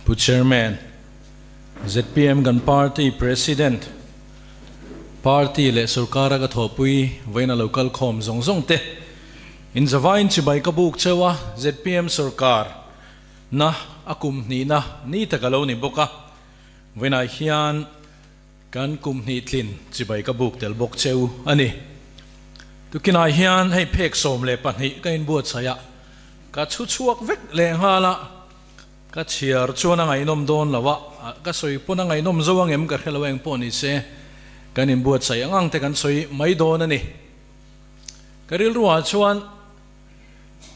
Pu Chairman, zpm kan party President, party leh sorkara ka thawhpui vawiin a lo kal khawm zawng zawng te, in zavaiin chibai ka buk cheu a, zpm sorkar na a kum hnihna ni tak a lo ni bawk a, vawiinah hian kan kum hnih tlin chibai ka buk tel bawk cheu a ni. Tukinah hian hei phek 12 ka inbuatsaih a, ka chhu chhuak vek leh nghal a, ka chhiar chuan a ngaihnawm dawn lo a, ka sawi pawn a ngaihnawm zo ang em ka hre lo eng pawh ni se, kan inbuatsaih ang ang te kan sawi mai dawn a ni. Ka rilruah chuan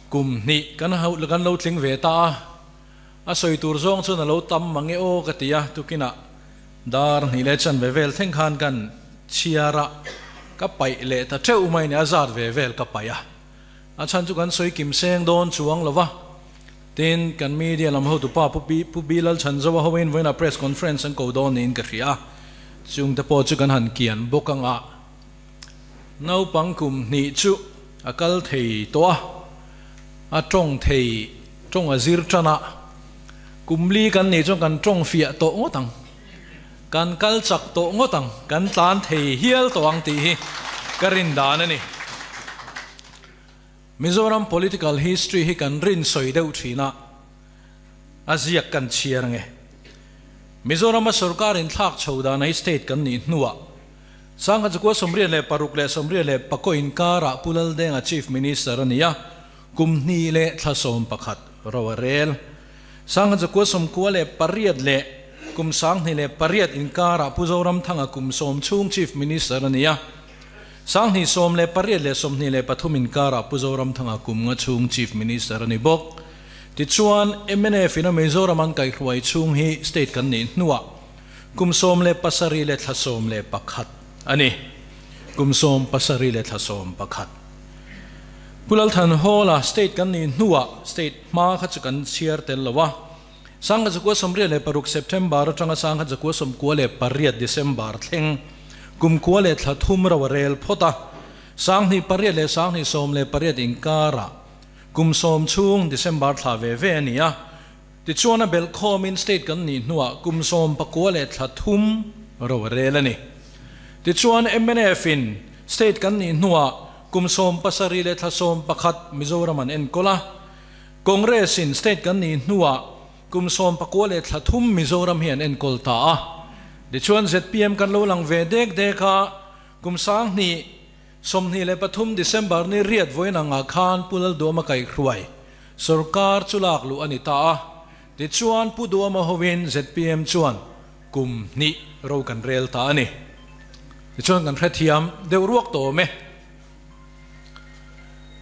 kum hnih kan kan lo tling ve ta a, a sawi tur zawng chuan a lo tam mang e aw ka ti a, tukinah dar hnih leh chanve vel thleng khan kan chhiar a, ka paih leh ta teuh mai ni, a zat ve vel ka paih a. A chhan chu kan sawi kim seng dawn chuang lo va, tin kan media lam hotupa Pu Pi Pu Bilal Chhanzoa hoin vawiinah press conference an ko dawn niin ka hria a, chungte pawh chu kan han kian bawk ang a. Naupang kum hnih chu a kal thei tawh a, a tawng thei tawng a zir tan a, kum li kan nih chuan kan tawng fiah tawh ngawt ang, kan kal chak tawh ngawt ang, kan tlan thei hial tawh ang tih hi ka rin dan a ni. Mizoram political history hi kan rin sawi deuh thin a, a ziak kan chhiar ang e. Mizorama sorkar inthlak chho dana hi state kan nih hnuah Sangha chukua 86 leh 84 inkarah Pu Laldenga Chief Minister a ni a, kum hnih leh thla 11 ro a rel. Sangha chukua 98 leh kum 2008 inkarah Pu Zoramthanga kum 10 chhung Chief Minister a ni a, 2018 leh 23 inkarah Pu Zoramthanga kum nga chhung Chief Minister a ni bawk. Tichuan, mnf in a Mizoram an kaihhruai chhung hi state kan nih hnuah kum 17 leh thla 11 a ni. Kum 17 leh thla 11. Pu Lalthan Hall-a state kan nih hnuah state hma kha chu kan chhiar tel lo a, 1986 September atanga 1998 December thleng kum kua leh thla thum ro a rel phawt a, 2008 leh 2018 inkarah kum 10 chhung December thla ve ve a ni a, tichuan a belh khawmin state kan nih hnuah kum 19 leh thla thum ro a rel a ni. Tichuan mnf in state kan nih hnuah kum 17 leh thla 11 Mizoram an enkawl a, Congress in state kan nih hnuah kum 19 leh thla thum Mizoram hi an enkawl ta a. Tichuan zpm kan lo lang ve dek dek a, kum 2023 December ni riat vawiin anga khan Pu Lalduama kaihhruai sorkar chu lak luh a ni ta a. Tichuan Pu Duama hoin zpm chuan kum hnih ro kan rel ta a ni. Tichuan kan hrethiam deuh ruak tawh awm e.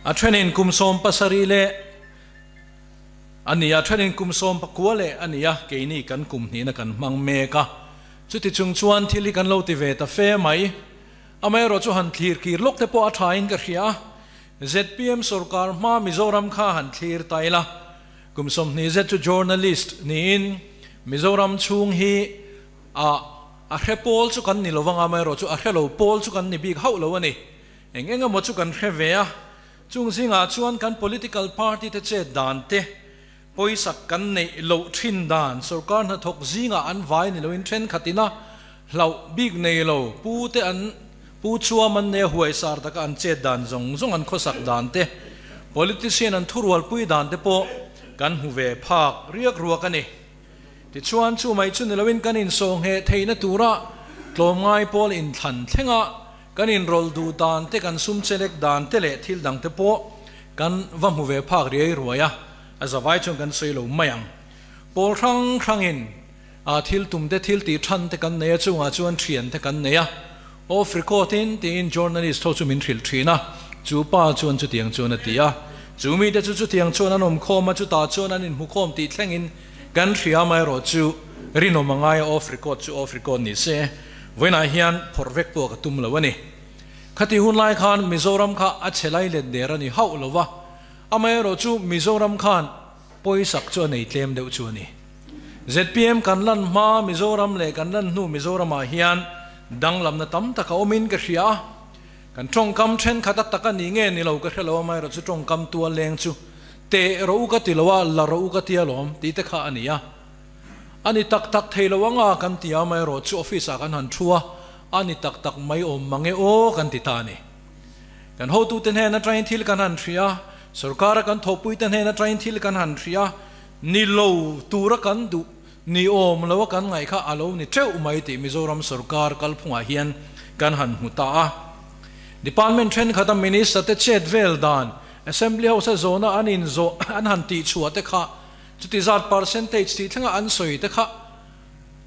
A thenin kum 17 leh a ni a, thenin kum 19 leh a ni a, keini kan kum hnihna kan hmang mek a. Chuti chung chuan thil hi kan lo ti ve ta fe mai. Amaherawh chu han thlir kir lawk te pawh a thain ka hria a, zpm sorkar hma Mizoram kha han thlir ta ila, kum 20 zet chu journalist niin Mizoram chhung hi a a hre pawl chu kan ni lovang a, amaherawh chu a hre lo pawl chu kan ni bik hauh lo a ni. Eng eng emaw chu kan hre ve a, chung zingah chuan kan political party te chet dan te, pawisak kan neih loh thin dan, sorkar hnathawk zingah an vai ni loin thenkhatin a hlauh bik nei lo, pu te an pu chuam an nei a huai sar taka an chet dan zawng zawng an khawsak dan te, politician an thurualpui dan te pawh kan hmu ve phak riak ruak a ni. Tichuan chu mai chu ni loin kan insawhngheh theihna tura tlawmngai pawl inthlan thlenga kan inrawlh duh dan te, kan sum chelek dan te leh thil dang te pawh kan va hmu ve phak riai ruai a, a zavai chuan kan sawi lo mai ang. Pawl hrang hrangin a thil tum te, thil tih than te kan nei a, chungah chuan thian te kan nei a, off record in tiin journalist ho chu min hrilh thin a, chu pa chuan chutiang chuan a ti a, chu mite chu chutiang chuan an awm khawm a, chutah chuan an inhmu khawm tih thlengin kan hria amaherawh chu rinawm a ngai a, off record chu off record ni se, vawiinah hian phawrh vek pawh ka tum lo a ni. Khati hun lai khan Mizoram kha a chhe lai let der a ni hauh lo va, amaherawh chu Mizoram khan pawisak chu a nei tlem deuh chu a ni. Zpm kan lan hma Mizoram leh kan lan hnu Mizoramah hian danglamna tam tak a awmin ka hria a, kan tawngkam thenkhat a tak a ni nge ni lo ka hre lo, amaherawh chu tawngkam tual leng chu teh rawh u ka ti lo a, la rawh u ka ti alawm tih te kha a ni a. Ani tak tak thei lo anga kan ti a, amaherawhchu office ah kan han thu a, ani tak tak mai awm mang e aw kan ti ta a ni. Kan hotute hnen atangin thil kan han hria a, sorkara kan thawhpuite hnen atangin thil kan han hria a, ni lo tura kan duh, ni awm lo a kan ngaih kha a lo ni teuh mai tih Mizoram sorkar kalphungah hian kan han hmu ta a. Department thenkhat a Minister te chet vel dan, Assembly House a zawhna an inzawh an han tihchhuah te kha chuti zat percentage tih thlenga an sawi te kha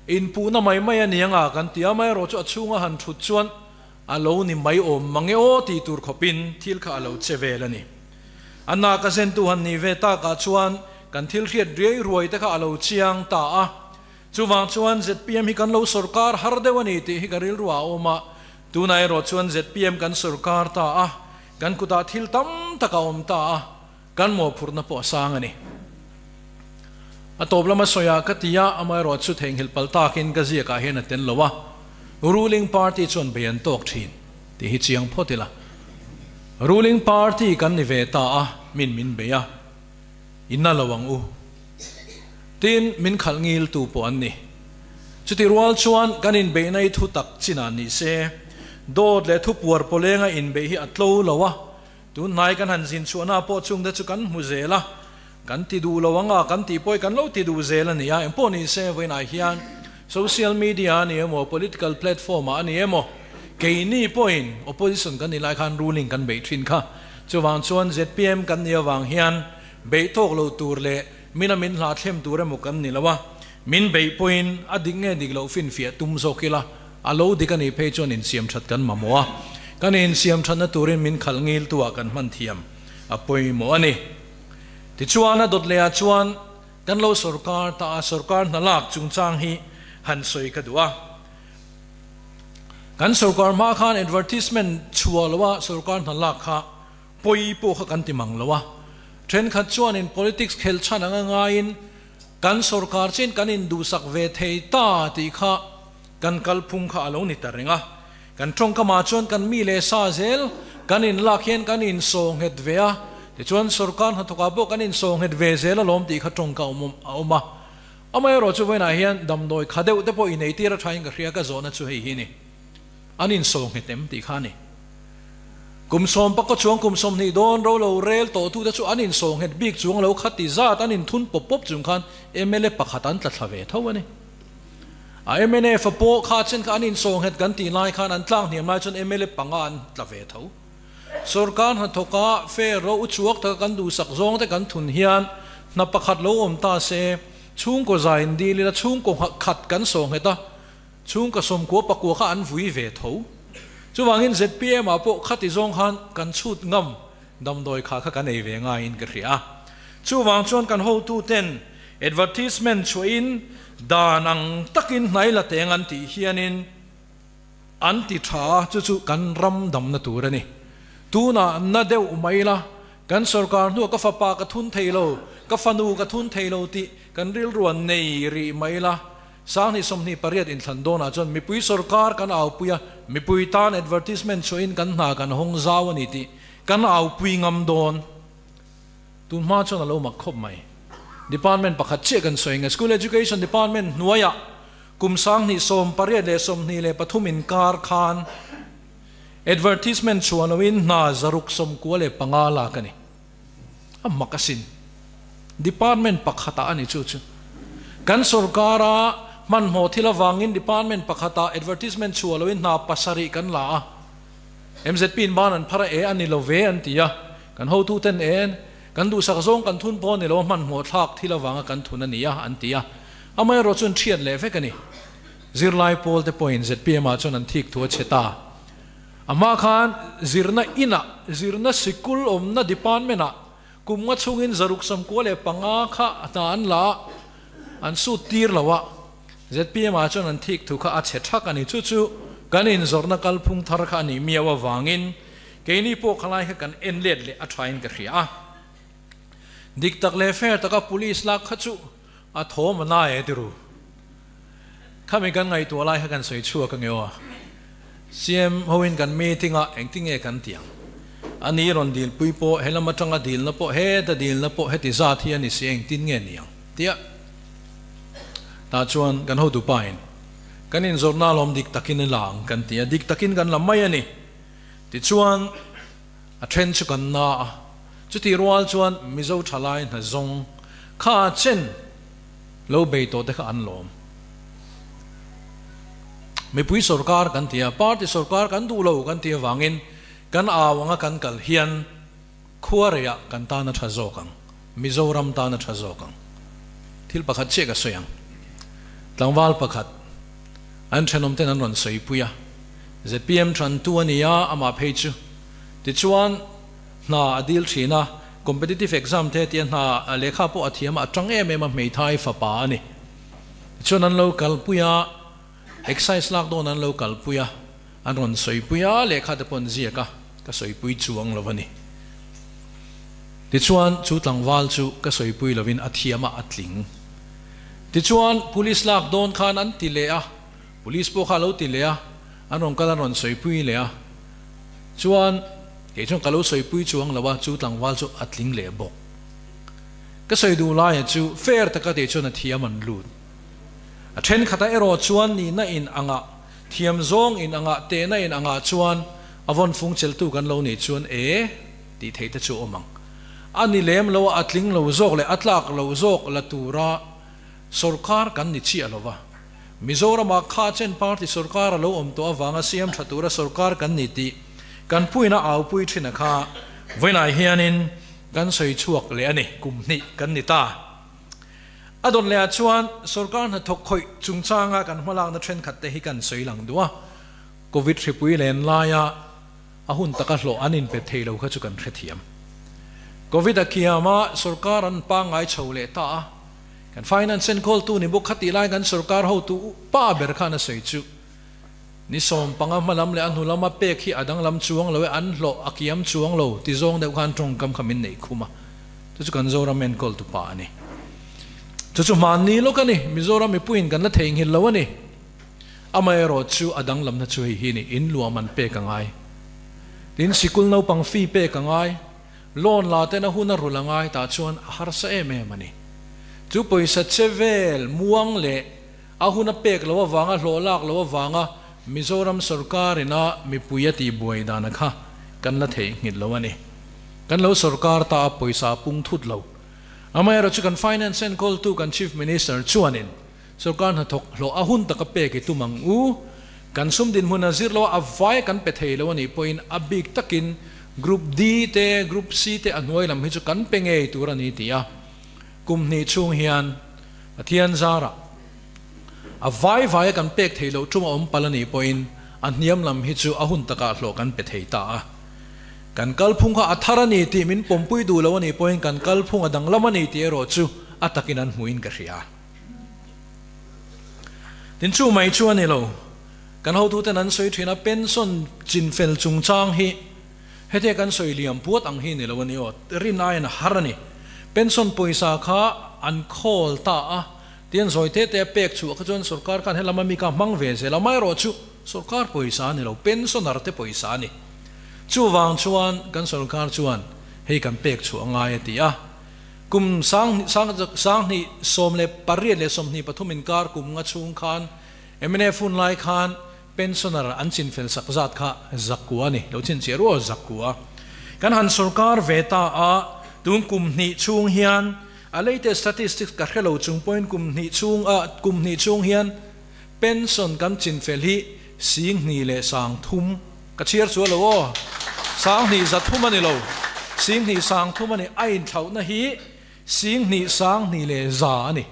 inpuhna mai mai a ni anga kan ti a, amaherawhchu a chhunga han thut chuan A lo ni mai awm mang e aw tih tur khawpin thil kha a lo che vel a ni. A nak a zentu han nih ve takah chuan kan thil hriat riai ruai te kha a lo chiang ta a. Chuvang chuan zpm hi kan lo sawrkar har deuh a ni tih hi ka rilru ah a awm a. Tunah erawh chuan zpm kan sawrkar ta a, kan kutah thil tam tak a awm ta a, kan mawhphurhna pawh a sang a ni. A tawp lama sawiah ka ti a, amaherawhchu theihnghilh palh takin ka ziakah hian a tel lo a, ruling party chuan bei an tawk thin tih hi chiang phawt ila. Ruling party kan ni ve ta a, min min bei a, i na lo ang u. Tin, min khalh ngiltu pawh an ni. Chuti rual chuan kan inbeihna hi thu tak chinah ni se, dawt leh thupuar pawlenga inbeih hi a tlo lo a, Tun hnai kan han zin chhuahna pawh chungte chu kan hmu zel a, kan ti duh lo ang a, kan tih pawh hi kan lo ti duh zel a ni a, engpawh ni se vawiinah hian social media a ni emaw, political platform ah a ni emaw, keini pawhin opposition kan nih lai khan ruling kan beih thin kha. Chuvang chuan zpm kan nih avang hian beih tawk lo tur leh mina min hla thlem tur emaw kan ni lo a, min beih pawhin a dik nge dik loh finfiah tum zawk ila, A lo dik a nih phei chuan insiam that kan mamawh a, kan insiam thatna turin min khalh ngiltu ah kan hman thiam a pawimawh a ni. Tichuan a dawt lehah chuan kan lo sawrkar ta a, sawrkar hna lak chungchang hi han sawi ka duh a. Kan sawrkar hma khan advertisement chhuah lo a sawrkar hna lak kha pawi pawh kha kan ti mang lo a. Thenkhat chuanin politics khel chhan anga ngaiin kan sawrkar chin kan induhsak ve thei ta tih kha Kan kalphung kha a lo ni ta reng a, kan tawngkamah chuan kan mi leh sa zel kan inlak hian kan insawnghet ve a, tichuan sorkar hnathawkah pawh kan insawnghet ve zel alawm tih kha tawngka a awm a. Amaherawh chu vawiinah hian damdawi kha deuh te pawh ineitir a thain ka hria ka zawhna chu hei hi ni. An insawnghet em tih kha a ni. Kum sawm pakua chuang kum 20 dawn ro lo rel tawhtute chu an insawnghet bik chuang lo kha ti zat an inthun pawp pawp chung khan mla pakhat an tla thla ve tho a ni. A mnf a pawh kha chen kha an insawnghet kan tih lai khan an tlak hniam lai chuan mla panga an tla ve tho. Sorkar hnathawka fair ro uchuak taka kan duhsak zawng te kan thun hian hna pakhat lo awm ta se, chhungkaw zai in dil ila chhungkaw khat kan sawnghet a, chhungkaw sawmkua pakua kha an vui ve tho. Chuvangin zpm ah pawh khati zawng khan kan chhut ngam damdawi kha kha kan ei ve ngaiin ka hria a. Chuvang chuan kan hotuten advertisement chhuahin dan ang takin hnai la teng an tih hianin an ti tha a, chu chu kan ram damna tur a ni. Tunah na deuh mai la, kan sorkar hnuah ka fapa ka thun thei lo, ka fanu ka thun thei lo tih kan rilruan nei rih mai la, Sanghnih 28 inthlan dawnah chuan mipui sorkar kan aupui a, mipui tan advertisement chhuahin kan hna kan hawng zau a ni tih kan aupui ngam dawn. Tun hma chuan a lo mak khawp mai. Department pakhat chiah kan sawi nge, School Education Department hnuaiah kum 2018 leh 23 inkar khan advertisement chhuah loin hna 695 lak a ni. A mak asin. Department pakhatah a ni chu chu. Kan sorkara hmanhmawh thil avangin department pakhatah advertisement chhuah loin hna pasarih kan la a. MZP in ban an phar a, e a ni lo ve an ti a. Kan hotuten e, kan duhsak zawng kan thun pawh a ni lo a, hmanhmawh thlak thil avanga kan thun a ni a an ti a. Amaherawh chuan thiat leh vek a ni. Zirlai pawl te pawhin zpm ah chuan an thik thu a chhe ta. A hma khan zirna inah, zirna sikul awmna department-ah kum nga chhungin 695 kha hna an la a, an sut tir lo a, zpm ah chuan an thik thu kha a chhe thak a ni. Chu chu kan inzawrhna kalphung thar kha a nih miau avangin keini pawh khalai kha kan en let leh a thain ka hria a. Dik tak leh fair taka police lak kha chu a thawm a nai e tiru. Khami kan ngaihtuah lai kha kan sawi chhuak ange aw. CM hoin kan meeting ah engtinge kan ti ang. A ni rawn dil pui pawh he lam atanga dilna pawh heta dilna pawh heti zat hi a ni si engtin nge ni ang tia. Tah chuan kan hotu pain kan inzawrhna lawm dik takin i la ang kan ti a, dik takin kan la mai a ni. Tichuan a then chu kan na a, chutih rual chuan Mizo thalai hna zawng kha chen lo bei tawh te kha an lawm. Mipui sorkar kan ti a, party sorkar kan duh lo kan tih avangin kan au anga kan kal hian Khuareiah kan tan a tha zawk ang, Mizoram tan a tha zawk ang. Thil pakhat chiah ka sawi ang. Tlangval pakhat an thenawm ten an rawn sawipui a, zpm tantu a ni a, amah phei chu. Tichuan, hna a dil thin a, competitive exam te tia hna lehkha pawh a thiam a, a tang em em a, hmeithai fapa a ni. Tichuan an lo kalpui a, excise lak dawn an lo kalpui a. An rawn sawipui a, lehkha te pawh an ziak a, ka sawipui chuang lo a ni. Tichuan, chu tlangval chu ka sawipui lovin a thiam a, a tling. Tichuan, police lak dawn khan an ti leh a, police pawh kha a lo ti leh a, an rawn kal an rawn sawipui leh a. Chuan, kei chuan ka lo sawipui chuang lo a, chu tlangval chu a tling leh bawk. Ka sawi duh laia chu fair taka tih chuan a thiam an lut. A thenkhatah erawh chuan nihna in angah Thiam zawng in angah tehna in angah chuan a vawn fung cheltu kan lo nih chuan e tih theih te chu awm ang. A ni lem lo a, a tling lo zawk leh a tlak lo zawk la tura sorkar kan ni chiah lo va. Mizoramah kha chen party sorkar a lo awm tawh avanga siam tha tura sorkar kan ni tih kan puina aupui thin a kha vawiinah hianin kan sawi chhuak leh a ni, kum hnih kan ni ta. A dawn lehah chuan sorkar hnathawk khawih chungchanga kan hmalakna thenkhat te hi kan sawi lang duh a, Covid hripui len laia a hun taka hlawh an inpe thei lo kha chu kan hrethiam. Covid a kiam a, sorkar an pangngai chho leh ta a, kan finance enkawltu ni bawk kha tih lai kan sorkar hotu pa ber khan a sawi chu ni 15 hma lam leh a hnu lama pek hi a danglam chuang lo e, an hlawh a kiam chuang lo ti zawng deuh khan tawngkam kha min neih khum a. Chu chu kan Zoram enkawl tu pa a ni. Chu chu hmanni lawk a ni. Mizoram mipuiin kan la theihnghilh lo a ni. Amaherawh chu a danglamna chu hei hi a ni, in luam an pek a ngai. Tin, sikul naupang fee pek a ngai. Loan la ten a hun a rulh a ngai tah chuan a harsa em em a ni. Chu pawisa che vel, muang leh a hun a pek loh avanga hlawh lak loh avanga Mizoram sorkar ina mipui a tihbuai dana kha kan la theihnghilh lo a ni. Kan lo sorkar ta a pawisa a pung thut lo. Amaherawh chu kan Finance enkawltu kan Chief Minister chuanin sorkar hnathawk hlawh a hun taka pek i tum ang u. Kan sum dinhmun a zir lo a, a vai kan pe thei lo a nih pawhin a bik takin Group D te, Group C te a hnuai lam hi chu kan pe ngei tur a ni ti a. Kum hnih chhung hian Pathian zarah a vai vaia kan pek theih loh tum a awm palh a nih pawhin a hniam lam hi chu a hun takah hlawh kan pe thei ta a. Kan kalphung kha a thar a ni tih min pawmpui duh lo a nih pawhin kan kalphung a danglam a ni tih erawh chu a takin an hmuhin ka hria. Tin chu mai chu a ni lo. Kan hotuten an sawi thin a, pension chinfel chungchang hi Hetia kan sawi liam puat ang hi ni lo a ni aw, rin aiin a har a ni. Pension pawisa kha an khawl ta a, tian zawi te te a pek chhuah kha chuan sorkar khan helam a mi kha hmang ve zel a, amaherawhchu sorkar pawisa a ni lo, pensioner te pawisa a ni. Chuvang chuan kan sorkar chuan hei kan pek chhuah a ngai a ti a, kum sang sang 2008 leh 23 inkar kum nga chhung khan mnf hun lai khan Pensioner an chinfel sak zat kha zakua a ni, lo chinchhiah rual zakua. Kan han sorkar ve ta a, tun kum hnih chhung hian a latest statistics ka hre lo chung pawhin kum hnih chhung a kum hnih chhung hian pension kan chinfel hi 20,300 ka chhiar chu a lo aw, 2,300 a ni lo, 2,300 a ni, a inthlauhna hi 2,200 a ni.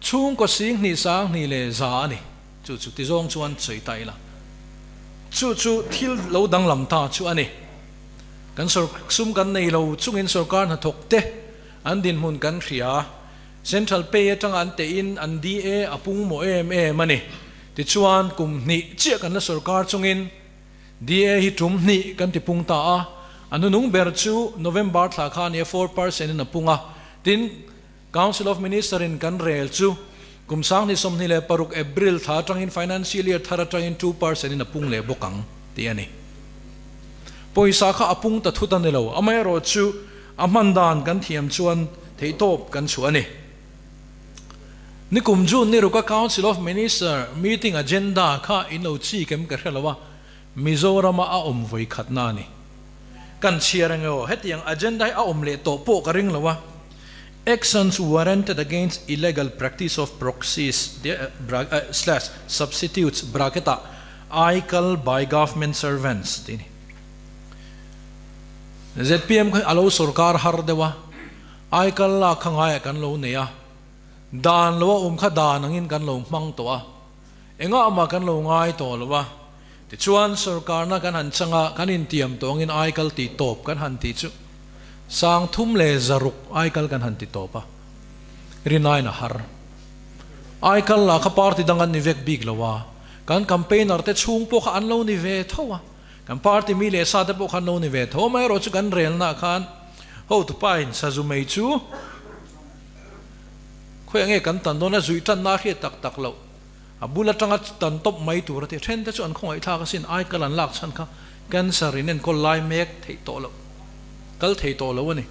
Chhungkaw 2,200 a ni. Chu chu ti zawng chuan sawi ta ila. Chu chu thil lo danglam ta chu a ni. Kan sum kan nei lo chungin sorkar hnathawk te an dinhmun kan hria. Central pay atanga an tehin an DA a pung mawh em em a ni. Tichuan kum hnih chiah kan la sorkar chungin DA hi tum hnih kan ti pung ta a. A hnunung ber chu November thla kha a ni a, 4% in a pung a. Tin, Council of Minister in kan rel chu kum 2026 April thla atangin Financial Year thar atangin 2% in a pung leh bawk ang tih a ni. Pawisa kha a pung ta thut a ni lo, amaherawh chu a hman dan kan thiam chuan theihtawp kan chhuah a ni. Nikum June ni ruka Council of Minister meeting agenda kha in lo chik em ka hre lo a, Mizorama a awm vawi khatna a ni. Kan chhiar ang emaw hetiang agenda hi a awm leh tawh pawh ka ring lo a, Actions warranted against illegal practice of proxies slash substitutes bracket ah aikal by government servants tih a ni. Zpm kha a lo sorkar har deuh a, aikal lak kha ngaiah kan lo nei a, dan lo a awm kha dan angin kan lo hmang tawh a, engah mah kan lo ngai tawh lo a, tichuan sorkarna kan han chang a, kan intiam tawh angin aikal tih tawp kan han tih chu Sangthum leh zaruk aikal kan han ti tawp a, rinaiin a har. Aikal lah kha party dang an ni vek bik lo a, kan campaigner te chhung pawh kha an lo ni ve tho a, kan party mi leh sa te pawh kha an lo ni ve tho a, amaherawhchu kan relna khan hotupa in sazu mei chu khawiah nge kan tan dawn a zuih tanna a hriat tak tak loh, a bul atanga tan tawp mai tur a ti. Then te chu an khawngaihthlak asin, aikal an lak chhan kha cancer in enkawl lai mek theih tawh loh. Kal thei tawh lo a ni.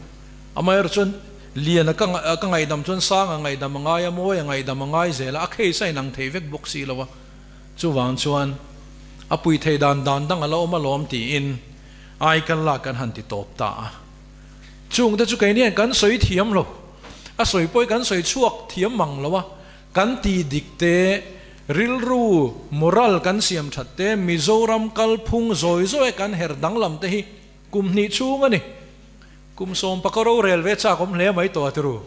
Amaherawh chuan Liana ka ka ngaihdam chuan Sanga ngaihdam a ngai a, Mawia ngaihdam a ngai zel a, a case a inang thei vek bawk si lo a. Chuvang chuan a pui thei dan dan dang a la awm alawm tiin ai kan lak kan han ti tawp ta a. Chungte chu keini hian kan sawi thiam lo, a sawi pawh hi kan sawi chhuak thiam mang lo a, kan ti dik te, rilru, moral kan siam that te, Mizoram kalphung zawi zawi kan her danglam te hi Kum hnih chhung a ni. Kum sawm paka rorel ve chak awm hle mai tawh a tiru.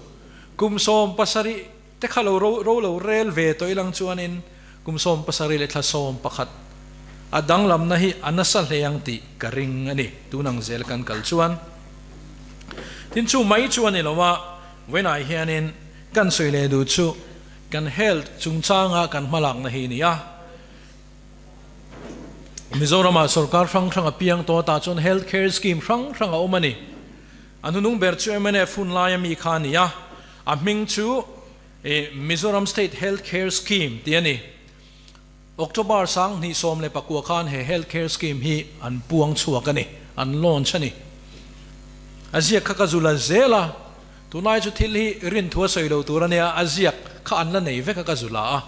Kum 70 te kha lo ro lo rel ve tawh ilang chuanin kum 70 leh thla 11 a danglamna hi a nasa hle ang tih ka ring a ni. Tunang zel kan kal chuan tin chu mai chu a ni lo a, vawiinah hianin kan sawi leh duh chu kan health chungchanga kan hmalakna hi a ni a. Mizoramah sorkar hrang hrang a piang tawh tah chuan health care scheme hrang hrang a awm a ni. A hnunung ber chu mnf hun laia mi kha a ni a, a hming chu Mizoram State Health Care Scheme tih a ni. October 2019 khan he health care scheme hi an puang chhuak a ni, an launch a ni. A ziak kha ka zu la zel a, tunlai chu thil hi rinthua sawi lo tur a nia, a ziak kha an la nei vek a ka zu la a.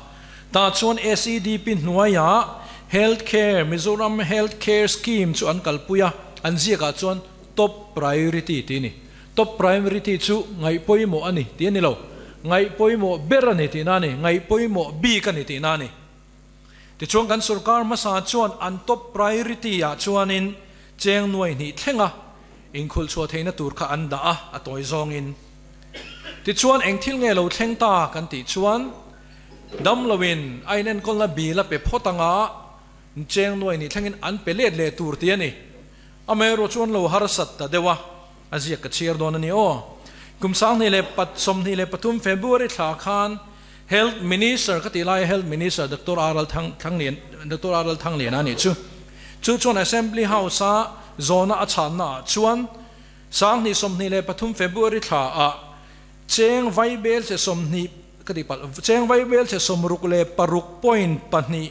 Tah chuan SEDP hnuaiah Health Care, Mizoram Health Care Scheme chu an kalpui a, an ziakah chuan Top Priority tih a ni. Top Priority chu ngaihpawimawh a ni tih a ni lo, ngaihpawimawh ber a ni tihna a ni, ngaihpawimawh bik a ni tihna a ni. Tichuan kan sorkar hmasa chuan an Top Priority ah chuanin cheng nuai hnih thlenga inkhulh chhuah theihna tur kha an dah a, a tawi zawngin. Tichuan eng thil nge lo thleng ta kan tih chuan, Damloin a inenkawlna bil a pe phawt anga cheng nuai nih thlengin an pe let leh tur tih a ni. Amaherawh chuan lo harsat ta deuh a, a ziak ka chhiar dawn a ni aw. Kum 2023 February thla khan Health Minister ka tih laia Health Minister Doctor Aral Thang Thanglian Doctor Aral Thangliana a nih chu. Chu chuan Assembly House-a zawhna a chhanna ah chuan 2023 February thla ah Cheng vaibel che 20 ka tih palh, cheng vaibel che 66 point pahnih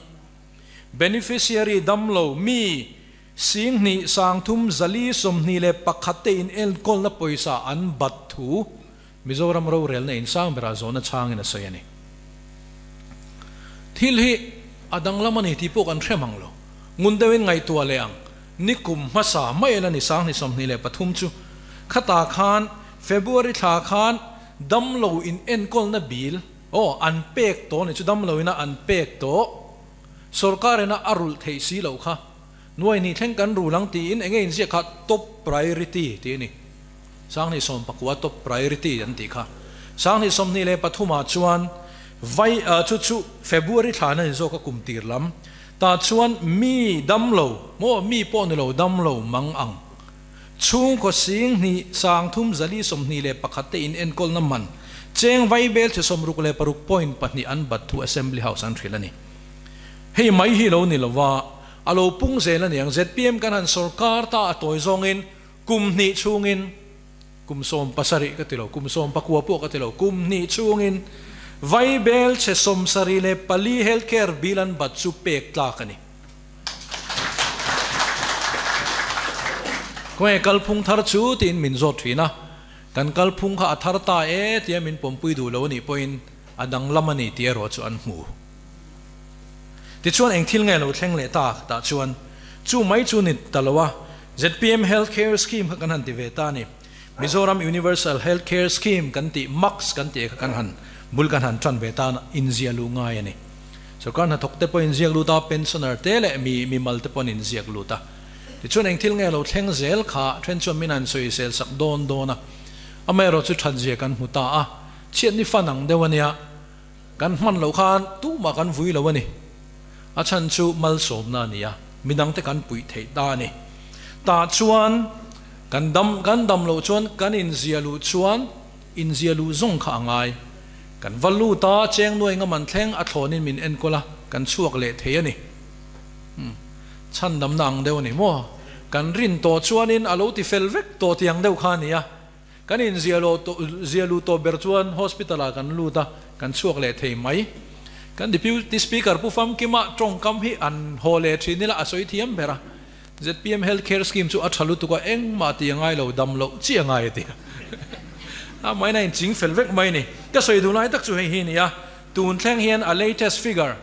beneficiary damlo mi 2 3 4 21 te in enkawlna pawisa an bat thu Mizoram rorelna in sang berah zawhna chhangin a sawi a ni. Thil hi a danglam a ni tih pawh kan hre mang lo. Ngun deuhin ngaihtuah leh ang, nikum hmasa mai la ni 2023 chu khatah khan February thla khan damlo in enkawlna bill aw an pek tawh ni chu damlo ina an pek tawh sorkar ina a rulh theih si loh kha nuai hnih thleng kan rul ang tiin enge inziak kha top priority tih a ni. 2019 top priority an tih kha. 2023 ah chuan vai chu chu February thla na ni zawk a kum tir lam tah chuan mi damlo maw mi pawh ni lo damlo mang ang. Chhungkaw 2 3 4 21 te in enkawlna man cheng vaibel che 66 point pahnih an bat thu Assembly House an hrilh a ni. Hei mai hi lo ni lova, a lo pung zel a niang. Zpm kan han sorkar ta a tawi zawngin kum hnih chhungin, kum 17 ka ti lo, kum 19 pawh ka ti lo, kum hnih chhungin vaibel che 74 healthcare bill an bat chu pek tlak a ni. Khawnge kalphung thar chu tiin min zawt thin a, kan kalphung kha a thar ta e tia min pawmpui duh lo a nih pawhin A danglam a ni tih erawh chu an hmu. Tichuan eng thil nge lo thleng leh tak tah chuan chu mai chu ni ta lo a, zpm Health Care Scheme kha kan han ti ve ta a ni. Mizoram Universal Health Care Scheme kan tih, MACS kan tih kha kan han bul kan han tan ve tan inziah luh ngai a ni. Sorkar hnathawk te pawh inziak lut a, pensioner te leh mi mimal te pawh an inziak lut a. Tichuan eng thil nge lo thleng zel kha then chuan min han sawisel sak dawn dawn a, amaherawh chu thatzia kan hmu ta a, chhiatni fan ang deuh a nia. Kan hman loh khan tumah kan vui lo a ni. A chhan chu malsawmna a ni a, midangte kan puih theih ta a ni. Tah chuan kan dam kan dam loh chuan kan inzia luh chuan inzia luh zawng kha a ngai. Kan va lut a, cheng nuai ngam an thleng a thlawnin min enkawl a, kan chhuak leh thei a ni. Umm, chhandamna ang deuh a ni maw? Kan rin tawh chuanin a lo ti fel vek tawh tiang deuh kha a ni a. Kan inzia lo zia luh tawh ber chuan hospital ah kan lut a, kan chhuak leh thei mai. Kan Deputy Speaker Pu Famkima tawngkam hi an haw leh thin ila a sawi thiam ber a. Zpm Health Care Scheme chu a tha lutuk a, engmah tih a ngai lo, dam loh chi a ngai a ti a. A maina in ching fel vek mai ni. Ka sawi duh lai tak chu hei hi a ni a, tun thleng hian a latest figure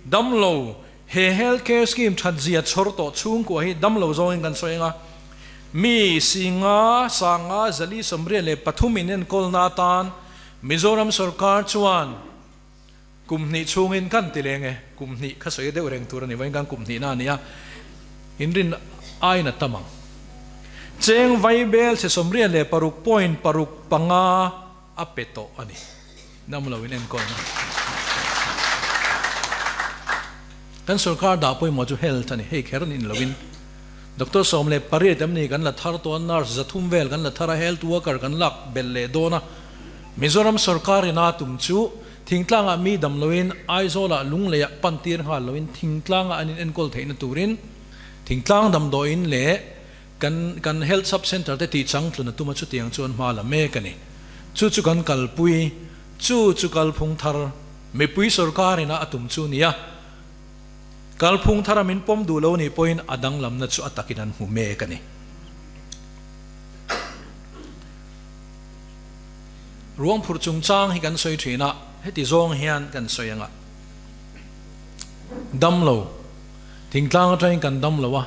dam lo He Health Care Scheme thatzia chhawr tawh chhungkua hi damlo zawngin kan sawi anga, mi singa sanga zali 93 in enkawlna atan Mizoram sorkar chuan kum hnih chhungin kan ti leng e, kum hnih kha sawi deuh reng tur a ni, vawiin khan kum hnihna a ni a, inrin aiin a tam ang. Cheng vaibel chhe 96 point paruk panga a pe tawh a ni. Damlo in enkawlna. Kan sorkar dah pawimawh chu health a ni. Hei kher nin lovin Doctor 18 em ni kan la thar tawh a, nurse 300 vel kan la thar a, health worker kan lak belh leh dawn a. Mizoram sorkar ina tum chu thingtlangah mi dam loin Aizawlah Lungleiah pan tir nghal loin thingtlangah an in enkawl theihna turin thingtlang damdawiin leh Kan kan Health Sub Centre te tih changtlun a tum a chutiang chuan hma la mek a ni. Chu chu kan kalpui, chu chu kalphung thar mipui sorkar ina a tum chu nia. Kalphung thara min pawm duh lo nih pawhin a danglamna chu a takin an hmu mek a ni. Ruang phurh chungchang hi kan sawi thin a, heti zawng hian kan sawi anga dam lo, thingtlang atangin kan dam lo a,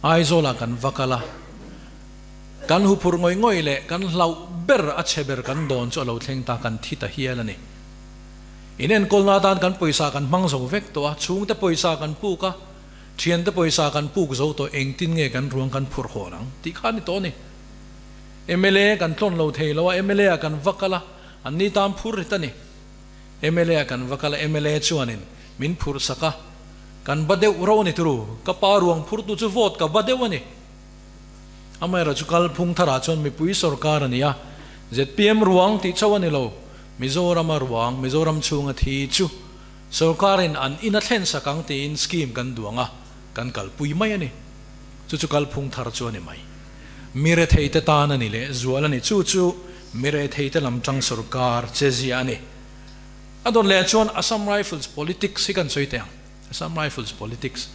Aizawlah kan va kal a, kan huphurh ngawih ngawih leh kan hlauh ber a chhe ber kan dawn chu a lo thleng ta, kan thi ta hial a ni. In enkawlna atan kan pawisa kan hmang zo vek tawh a, chhungte pawisa kan puk a, thiante pawisa kan puk zo tawh, engtin nge kan ruang kan phurh hawn ang tih kha a ni tawh a ni. Mla kan tlawn lo thei lo a, mla ah kan va kal a, an ni tan phur rit a ni. Mla ah kan va kal a, mla chuanin min phurh sak a, Kan ba deuh ro a ni turu, ka pa ruang phurtu chu vote ka ba deuh a ni. Amaherawh chu kalphung tharah chuan mipui sorkar a ni a, zpm ruang tih chauh a ni lo, Mizorama ruang, Mizoram chhunga thi chu sorkarin an in a thlen sak ang tiin scheme kan duang a, kan kalpui mai a ni. Chu chu kalphung thar chu a ni mai. Mi retheite tan a ni leh zual a ni, chu chu mi retheite lam tang sorkar che zia a ni. A dawt leh chuan Assam Rifles politics hi kan sawi teh ang. Assam Rifles politics.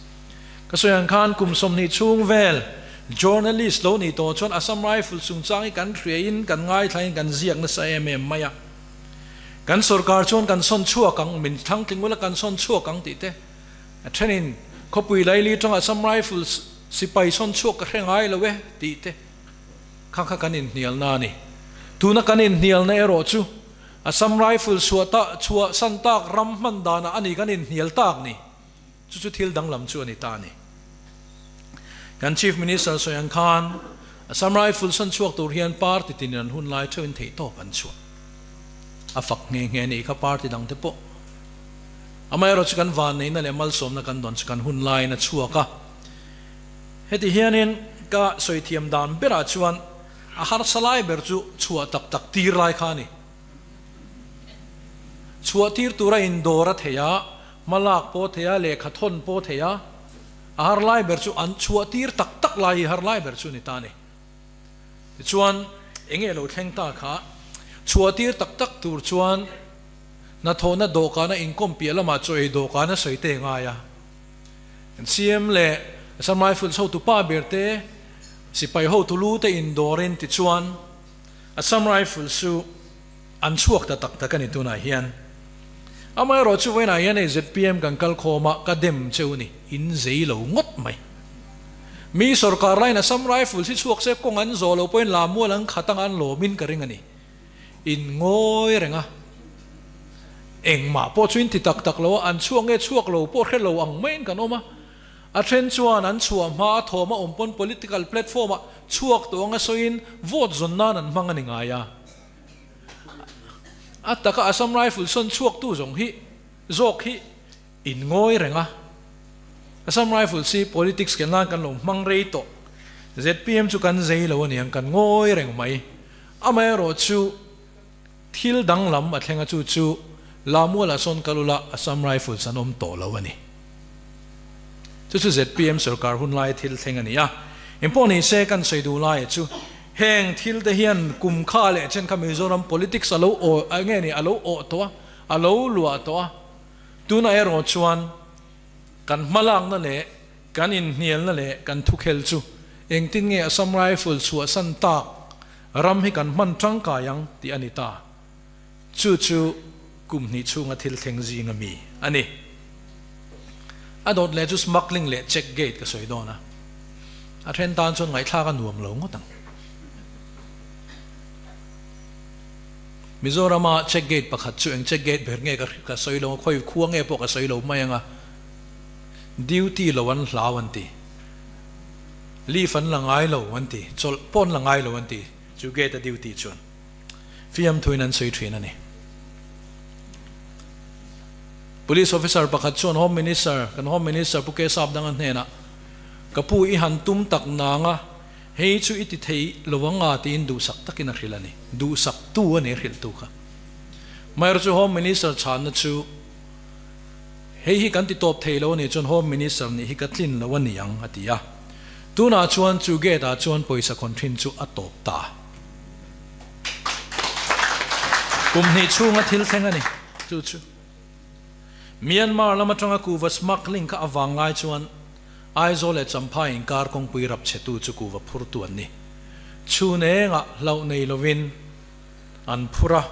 Ka sawi ang khan kum 20 chhung vel journalist lo nih tawh chuan Assam Rifles chungchang hi kan hriain kan ngaithlain kan ziak nasa em em mai a. Kan sorkar chuan kan sawn chhuak ang, min thlang tling ula kan sawn chhuak ang tih te. A thenin khawpui laili tanga Assam Rifles sipai sawn chhuak ka hre ngai lo e tih te. Kha kha kan inhnialna a ni. Tuna kan inhnialna erawh chu Assam Rifle chhuah ta chhuah san tak ram hman danah a ni kan inhnial tak ni. Chu chu thil danglam chu a ni ta a ni. Kan Chief Minister sawi ang khan Assam Rifle san chhuak tur hian party tinin an hun lai theuhin theihtawp an chhuah. A fak nghe nghe nih kha party dang te pawh. Amaherawh chu kan vanneihna leh malsawmna kan dawn chu kan hun laiin a chhuak a. Heti hianin ka sawi thiam dan berah chuan A harsa lai ber chu chhuah tak tak tir lai kha a ni. Chhuah tir tura indawr a thei a, hmalak pawh a thei a, lehkha thawn pawh a thei a, a har lai ber chu an chhuah tir tak tak lai hi har lai ber chu a ni ta a ni. Tichuan, eng nge lo thleng ta kha, chhuah tir tak tak tur chuan hnathawhna dawhkana inkawm piah lamah chaw ei dawhkana sawi te ngai a. Kan CM leh Assam Rifles hotu pa ber te, Sipai hotu lu te indawrin tichuan Assam Rifles chu An chhuak ta tak tak a ni tunah hian. Amaherawhchu vawiinah hian hei zpm kan kal khawm a, ka dem cheu ni, in zei lo ngawt mai. Mi sorkar laiin Assam Rifles hi chhuak se kawng an zawh loh pawhin Lamual an khat anga an lawmin ka ring a ni. In ngawi reng a, engmah pawh chu in ti tak tak lo a, an chhuak nge chhuak lo pawh hre lo ang maiin kan awm a. A then chuan an chhuah hma a thawm a awm pawn political platform ah chhuak tawh anga sawiin vote zawn nan an hmang a ni ngai a. A taka Assam Rifle sawn chhuak tu zawng hi zawk hi in ngawi reng a. Assam Rifles hi politics ken nan kan lo hmang rei tawh. Zpm chu kan zei lo aniang kan ngawi reng mai. Amaherawh chu thil danglam a thleng a chu chu Lamuala sawn kal ula Assam Rifles an awm tawh lo a ni. Chu chu zpm sorkar hun laia thil thleng a ni a. Engpawh ni se kan sawi duh laia chu heng thil te hian kum kha leh chen kha Mizoram politics a lo aw nge ni a lo awh tawh a, a lo luah tawh a. Tunah erawh chuan kan hmalakna leh kan inhnialna leh kan thukhel chu engtin nge Assam Rifle chhuahsan tak ram hi kan hman tangkai ang tih a ni ta. Chu chu kum hnih chhunga thil thleng zinga mi a ni. A dawt leh chu smuggling leh check gate ka sawi dawn a, a then tan chuan ngaihthlak a nuam lo ngawt ang. Mizorama check gate pakhat chu eng check gate ber nge ka sawi lo a, khawi khua nge pawh ka sawi lo mai ang a, duty lo an hlau an ti, leave an la ngai lo an ti, chawlh pawh an la ngai lo an ti chu gate a duty chuan. Fiamthuin an sawi thin a ni. Police officer pakhat chuan Home Minister, kan Home Minister Pu Kesap Danga hnenah, Ka pu i han tum tak nang a, hei chu i ti thei lo ang a tiin duhsak takin a hrilh a ni. Duhsak tu a ni a hrilh tu kha. Maherawh chu Home Minister chhanna chu, Hei hi kan ti tawp thei lo a nih chuan Home Minister nih hi ka tlin lo a ni ang a ti a. Tunah chuan chu gate ah chuan pawisa khawn thin chu a tawp ta. Kum hnih chhunga thil thleng a ni chu chu. Myanmar lam atanga kuva smuggling kha avang lai chuan Aizawl leh Champhai inkar kawngpui rap chhetu chu kuva phurtu an ni. Chhun engah hlauh nei lovin an phur a,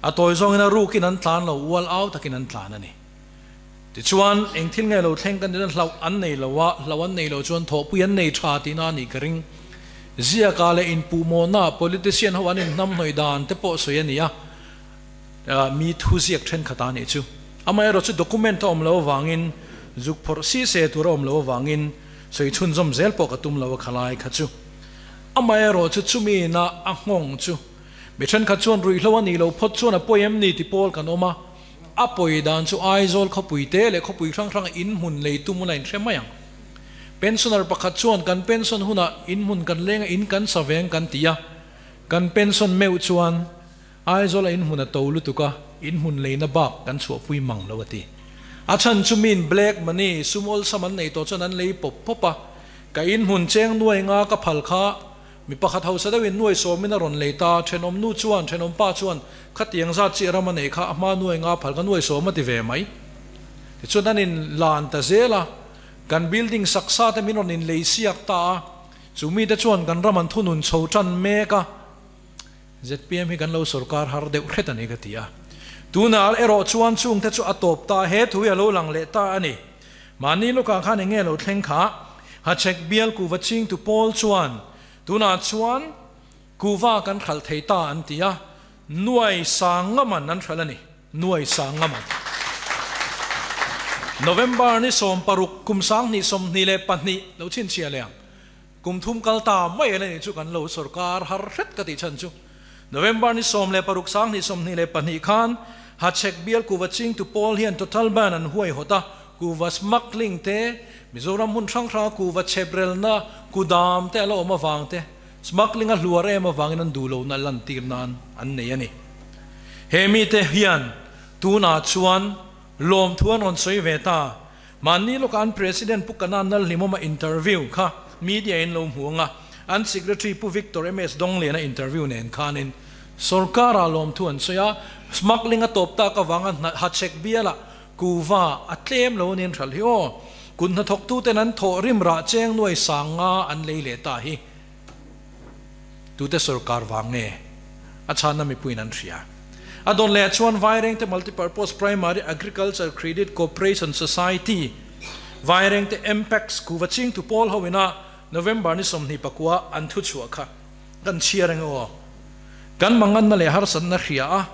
a tawi zawngin a rukin an tlan lo, ual au takin an tlan a ni. Tichuan, eng thil nge lo thleng kan tihna hlauh an nei lo a, hlauh an nei lo chuan thawhpui an nei tha tihna a nih ka ring. Ziaka leh inpuhmawhna politician ho an inhnamhnawih dan te pawh sawi a ni a, mi thu ziak thenkhat a nih chu. Amaherawhchu document a awm lo avangin, zuk phawrh si se tur a awm lo avangin sawi chhunzawm zel pawh ka tum lo a khalai kha chu. Amaherawhchu chumi na a nghawng chu mi thenkhat chuan ruihhlo a nih loh phawt chuan a pawi em ni ti pawl kan awm a, A pawi dan chu Aizawl khawpui te leh khawpui hrang hranga in hmun lei tum ula in hre mai ang. Pensioner pakhat chuan kan pension hunah in hmun kan leng a in kan sa veng kan ti a, kan pension meuh chuan Aizawl a in hmun a to lutuk a, in hmun leina bak kan chhuahpui mang lo a ti. A chhan chu miin black money, sum awlsam an nei tawh chuan an lei pawp pawp a, ka in hmun cheng nuai nga ka phal kha Mi pakhat hausa deuhin nuai sawmin a rawn lei ta, thenawm nu chuan, thenawm pa chuan, Khatiang zat chiah ram a nei kha, a hma nuai nga phal ka nuai sawm a ti ve mai. Tichuan an in lan ta zel a, kan building sak sa te min rawn in lei siak ta a, chu mite chuan kan ram an thunun chho tan mek a, zpm hi kan lo sorkar har deuh hret a ni ka ti a. Tunah erawh chuan chungte chu a tawp ta, he thu hi a lo lang leh ta a ni. Mahni lawkah khan eng nge lo thleng kha? Hachhek bial kuhva chingtu pawl chuan, Tunah chuan kuhva kan hralh thei ta an ti a, nuai sang ngaman an hralh a ni, nuai sang ngaman. November ni 16 kum 2022 lo chhinchhiah leh ang. Kum thum kal ta mai a la nih chu kan lo sorkar har hret ka tih chhan chu. November ni 16 2022 khan Hachhek bial kuhva chingtu pawl hian total ban an huaihawt a, kuhva smuggling te, Mizoram hmun hrang hranga kuhva chheprelna kudam te a la awm avang te, smuggling a hluar em avangin an duh lohna lantir nan an nei a ni. He mite hian tunah chuan lawmthu an rawn sawi ve ta. Mahni lawkah an President Pu Kanan Lalhlimawma interview kha media in lo hmu ang a, an Secretary Pu Victor MS Dongliana interview nen khanin sorkara lawmthu an sawi a, smuggling a tawp tak avanga hachhek bialah kuva a tlem lo aniin hralh hi aw, kut hnathawktuten an thawh rim rah cheng nuai sang nga an lei leh ta hi tute sorkar vang nge a chhanna mipuiin an hria. A dawn leh chuan Vairengte Multipurpose Primary Agriculture Credit Cooperation Society, Vairengte MPACS kuva chingtu pawl ho ina November ni 29 an thu chhuah kha kan chhiar ang aw. Kan manganna leh harsatna hria a,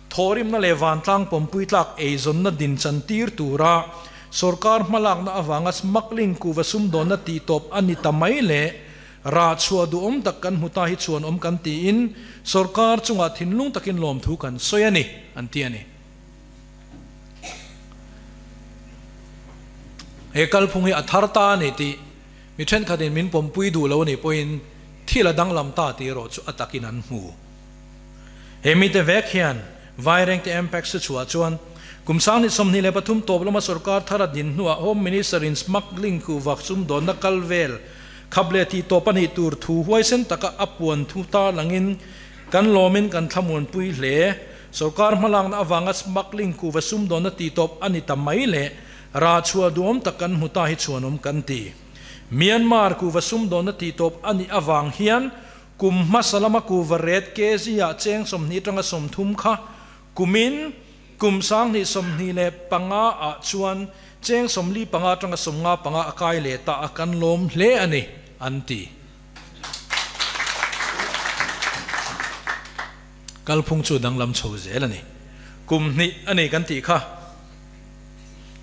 thawhrimna leh vantlang pawmpui tlak eizawnna din chan tir tura sorkar hmalakna avanga smuggling kuva sumdawnna tihtawp a ni ta mai leh Rah chhuah duhawm tak kan hmu ta hi chhuanawm kan tiin sorkar chungah thinlung takin lawmthu kan sawi a ni, an ti a ni. He kalphung hi a thar ta a ni tih mi thenkhatin min pawmpui duh lo a nih pawhin thil a danglam ta tih erawh chu a takin an hmu. He mite vek hian Vairengte Mpax chu chhuah chuan kum 2023 tawp lama sorkar thar a din hnuah Home Minister in smuggling kuhvak sumdawnna kal vel Khap leh tih tawp a nih tur thu huaisen taka a puan thu tarlangin kan lawmin kan thlamuanpui hle. Sorkar hmalakna avanga smuggling kuva sumdawnna tih tawp a ni ta mai leh rah chhuah duhawm tak kan hmu ta hi chhuanawm kan ti. Myanmar kuva sumdawnna tih tawp a nih avang hian kum hmasa lama kuva ret kg ah cheng 20 atanga 30 kha Kumin kum 2025 ah chuan cheng 45 atanga 55 a kai leh ta a kan lawm hle a ni, an ti. Kalphung chu danglam chho zel a ni. Kum hnih a ni kan tih kha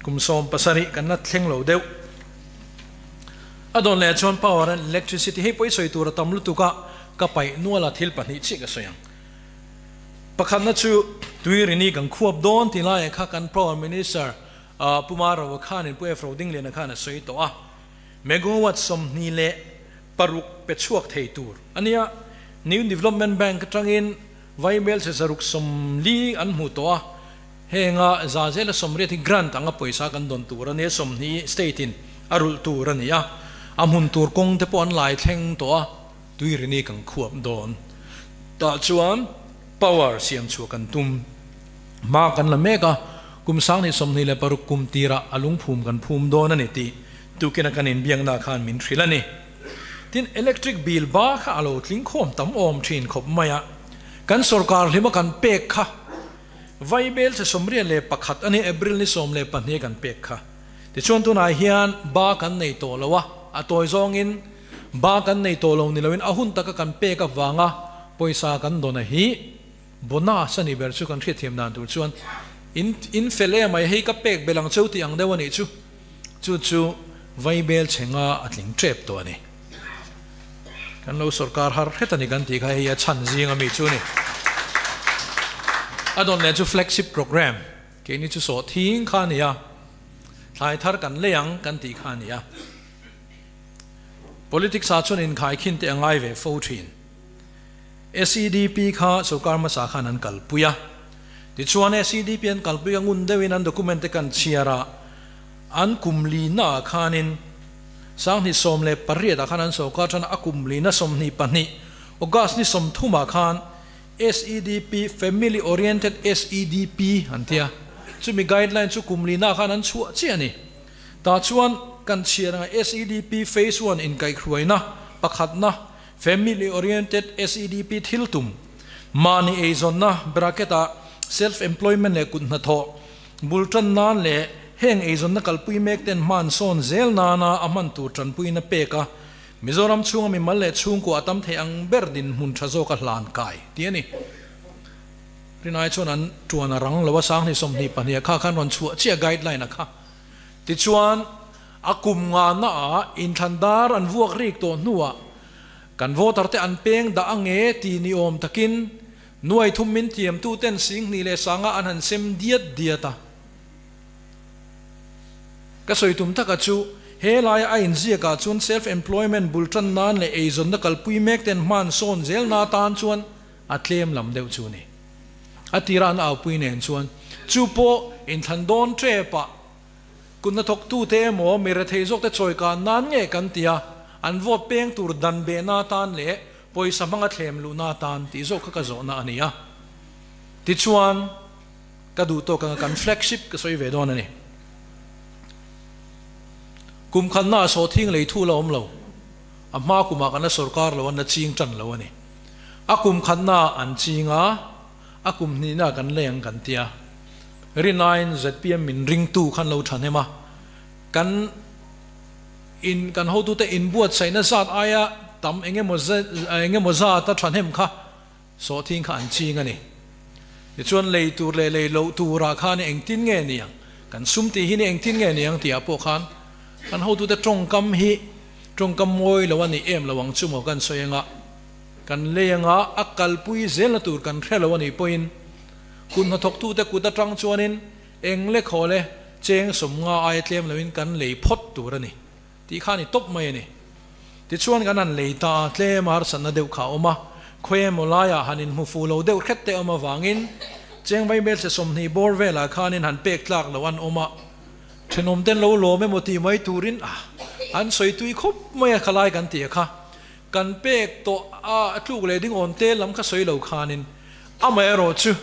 kum 17 kan la thleng lo deuh. A dawn leh chuan power and electricity hei pawh i sawi tur a tam lutuk a, ka paih nual a thil pahnih chiah ka sawi ang. Pakhatna chu Tuirini kan khuap dawn tih laiah kha kan Power Minister Pu Marova khanin Pu Efro Dingliana khan a sawi tawh a, megawatt 26 pe chhuak thei tur a nia. New Development Bank atangin Vaibel che 140 an hmu tawh a, henga za zela 80 hi grant anga pawisa kan dawn tur a nia, 20 state in a rulh tur a ni a, a hmun tur kawng te pawh an lai thleng tawh a. Tuirini kan khuap dawn. Tah chuan power siam chhuah kan tum. Hma kan la mek a, kum 2026 kum tirah a lungphum kan phum dawn a ni tih tukina kan inbiakna khan min hrilh a ni. Tin, electric bill ba kha a lo tling khawm tam awm thin khawp mai a, kan sorkar hlima kan pek kha Vaibel che 81 a ni, April ni 12 kan pek kha. Tichuan tunah hian ba kan nei tawh lo a, a tawi zawngin Ba kan nei tawh lo ni loin a hun taka kan pek avanga pawisa kan dawn a hi bonus a nih ber chu kan hriatthiam dan tur chuan in in fel em mai hei ka pek belh ang cheu tih ang deuh a nih chu chu chu vaibel chhe nga a tling tep tawh a ni. Kan lo sorkar har hret a ni kan tih kha hei a chhan zing ami chu a ni. A dawn leh chu flagship program keini chu sawh thing kha a ni a, thlai thar kan lei ang kan tih kha a ni a. Politics ah chuan inkhaikhin te a ngai ve fo thin. SEDP kha sorkar hmasa khan an kalpui a. Tichuan SEDP an kalpui a ngun deuhin an document te kan chhiar a, an kum lina ah khanin 2018 ah khan an sorkar tan a, a kum lina 22 August ni 30 ah khan SEDP, Family Oriented SEDP an ti a. Chumi guideline chu kum lina ah khan an chhuah chiah a ni. Tah chuan kan chhiar anga SEDP Phase One inkaihhruaina pakhatna, Family Oriented SEDP thil tum, mahni eizawnna bracket ah Self Employment leh kut hnathawh bul tan nan leh heng eizawnna kalpui mek ten hman sawn zel nana a hman tur tanpuina pek a, Mizoram chhunga mimal leh chhungkua a tam thei ang ber dinhmun tha zawka hlan kai tih a ni. Rinai chuan an tuan a rang lo a, 2022 ah kha khan rawn chhuah chiah guideline a kha. Tichuan, a kum ngana ah inthlan dar an vuak rik tawh hnuah kan voter te an peng dah ange ti ni awm takin nuai thum min tiam tu ten 10,000 leh sanga an han sem diat diat a. Ka sawi tum taka chu he laia a inziak ah chuan self employment bul tan nan leh eizawnna kalpui mek ten hman sawn zel na tan chuan a tlem lam deuh chu ni. A tira an aupui nen chuan chu pawh inthlan dawn tep ah kutna thawktute emaw mi rethei zawkte chawikan nan nge kan ti a, an vote peng tur dan behna atan leh pawisa hmanga thlem luhna atan tih zawk kha ka zawhna a ni a. Tichuan ka duh tawk anga kan flagship ka sawi ve dawn a ni. Kum khatna ah sawhthing lei thu la awm lo, a hma kumah kan la sorkar lo a, na ching tan lo a ni. A kum khatna an ching a, A kum hnihna kan lei ang kan tia. Rinaiin zpm min ringtu khan lo thahnem a, kan in kan hotute inbuatsaihna zat aia tam eng emaw eng emaw zata thahnem kha sawhthing kha an ching a ni. Tichuan lei tur leh lei loh turah khan engtin nge ni ang, kan sum tih hi ni engtin nge ni ang tihah pawh khan kan hotute tawngkam hi tawngkam mawi lo a ni em lo ang chu maw kan sawi anga kan lei anga a kalpui zelna tur kan hre lo a nih pawhin Kut hnathawktute kut atang chuanin eng le khaw le cheng sawmnga aia tlem loin kan lei phawt tur a ni tih kha a ni tawp mai a ni. Tichuan kan han lei ta a, tlem a harsatna deuh kha a awm a, khawi emaw laiah han inhmu fu lo deuh hret te awm avangin cheng vaibel che 20 bawr velah khanin han pek tlak loh an awm a, thenawmten lo lawm emaw tih mai turin an sawi tui khawp mai a khalai kan tih a kha. Kan pek tawh a tluk leh ding awn te lam kha sawi lo khanin amaherawhchu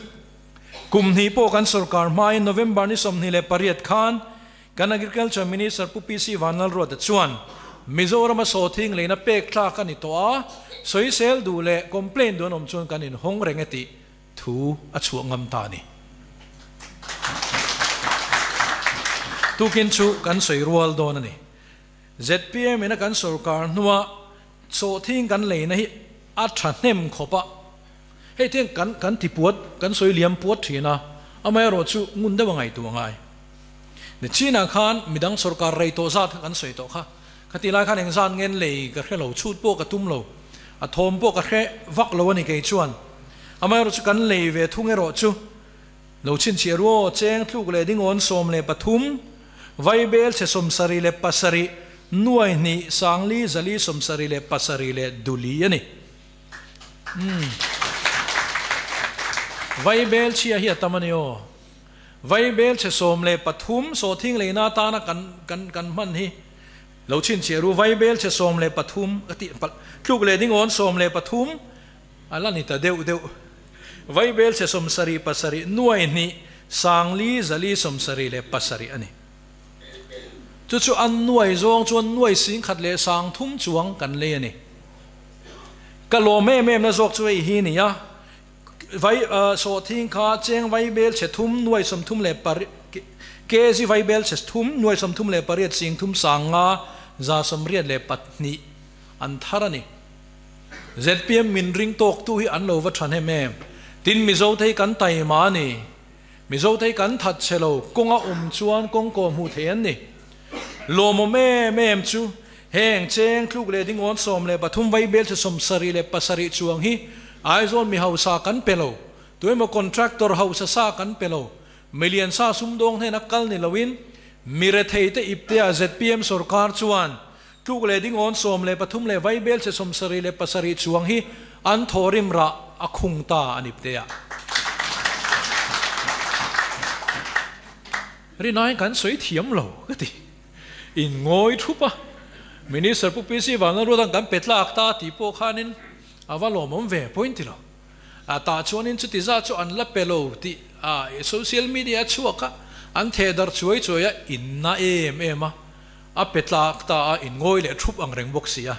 kum hnih pawh kan sorkar hmain November ni 28 khan kan Agriculture Minister Pu PC Vanlalruata chuan Mizorama sawthing leina pek tlak a ni tawh a, sawisel duh leh complaint duh an awm chuan kan inhawng reng e tih thu a chhuah ngam ta a ni. Tukin chu kan sawi rual dawn a ni. Zpm ina kan sorkar hnua sawhthing kan leina hi a tha hnem khawp a, hei tiang kan kan ti puat, kan sawi liam puat thin a, amaherawh chu ngun deuh a ngaihtuah ngai. Ni chinah khan midang sorkar rei tawh zat kha kan sawi tawh kha, khati lai khan engzat ngen lei ka hre lo, chhut pawh ka tum lo, a thawm pawh ka hre vak lo a ni kei chuan. Amaherawh chu kan lei ve thung erawh chu Lo chhinchhiah ru aw, cheng tluk leh dingawn 13, vaibel chhe 77, nuai hnih, sangli, zali, 77 leh duli a ni. Umm. Vaibel chhia hi a tam a ni aw. Vaibel chhe 13, sawhthing leina atana kan kan kan hman hi lo chhinchhiah ru, vaibel chhe 13, ka tih palh, tluk leh dingawn 13, A la ni ta deuh deuh. Vaibel chhe 77, nuai hnih, sangli, zali, 77 a ni. Chu chu an nuai zawng chuan nuai singkhat leh 3000 chuang kan lei a ni. Ka lawm em em na zawk chu hei hi ni a, vai sawhthing kha cheng vaibel chhe thum nuai 30 leh pariat, kg vaibel chhe thum nuai 38 singthum 500 182 an thar a ni. Zpm min ring tawktu hi an lo va tha hnem em? Tin, Mizote hi kan taima a ni. Mizote hi kan that chhe lo, kawnga awm chuan kawng kaw hmuh thei an ni. Lawmawm em em chu heng cheng tluk leh dingawn 13 vaibel che 77 chuang hi Aizawl mi hausa kan pe lo, tuemaw contractor hausa sa kan pe lo, milian sa sumdawng hnena kal ni loin mi retheite iptea zpm sorkar chuan Tluk leh dingawn 13 leh vaibel che 77 chuang hi an thawrim rah a khung ta a ni pte a. Rinaiin kan sawi thiam lo ka ti. In ngawi thup a, Minister Pu PC Vanlalruata'n kan pe tlak ta tih pawh khanin a va lawmawm ve point ti lo. A tah chuanin chuti zat chu an la pe lo tih a social media a chhuak a, an theh darh chuai chuai a, in na em em a. A pe tlak ta a, in ngawi leh thup ang reng bawk si a.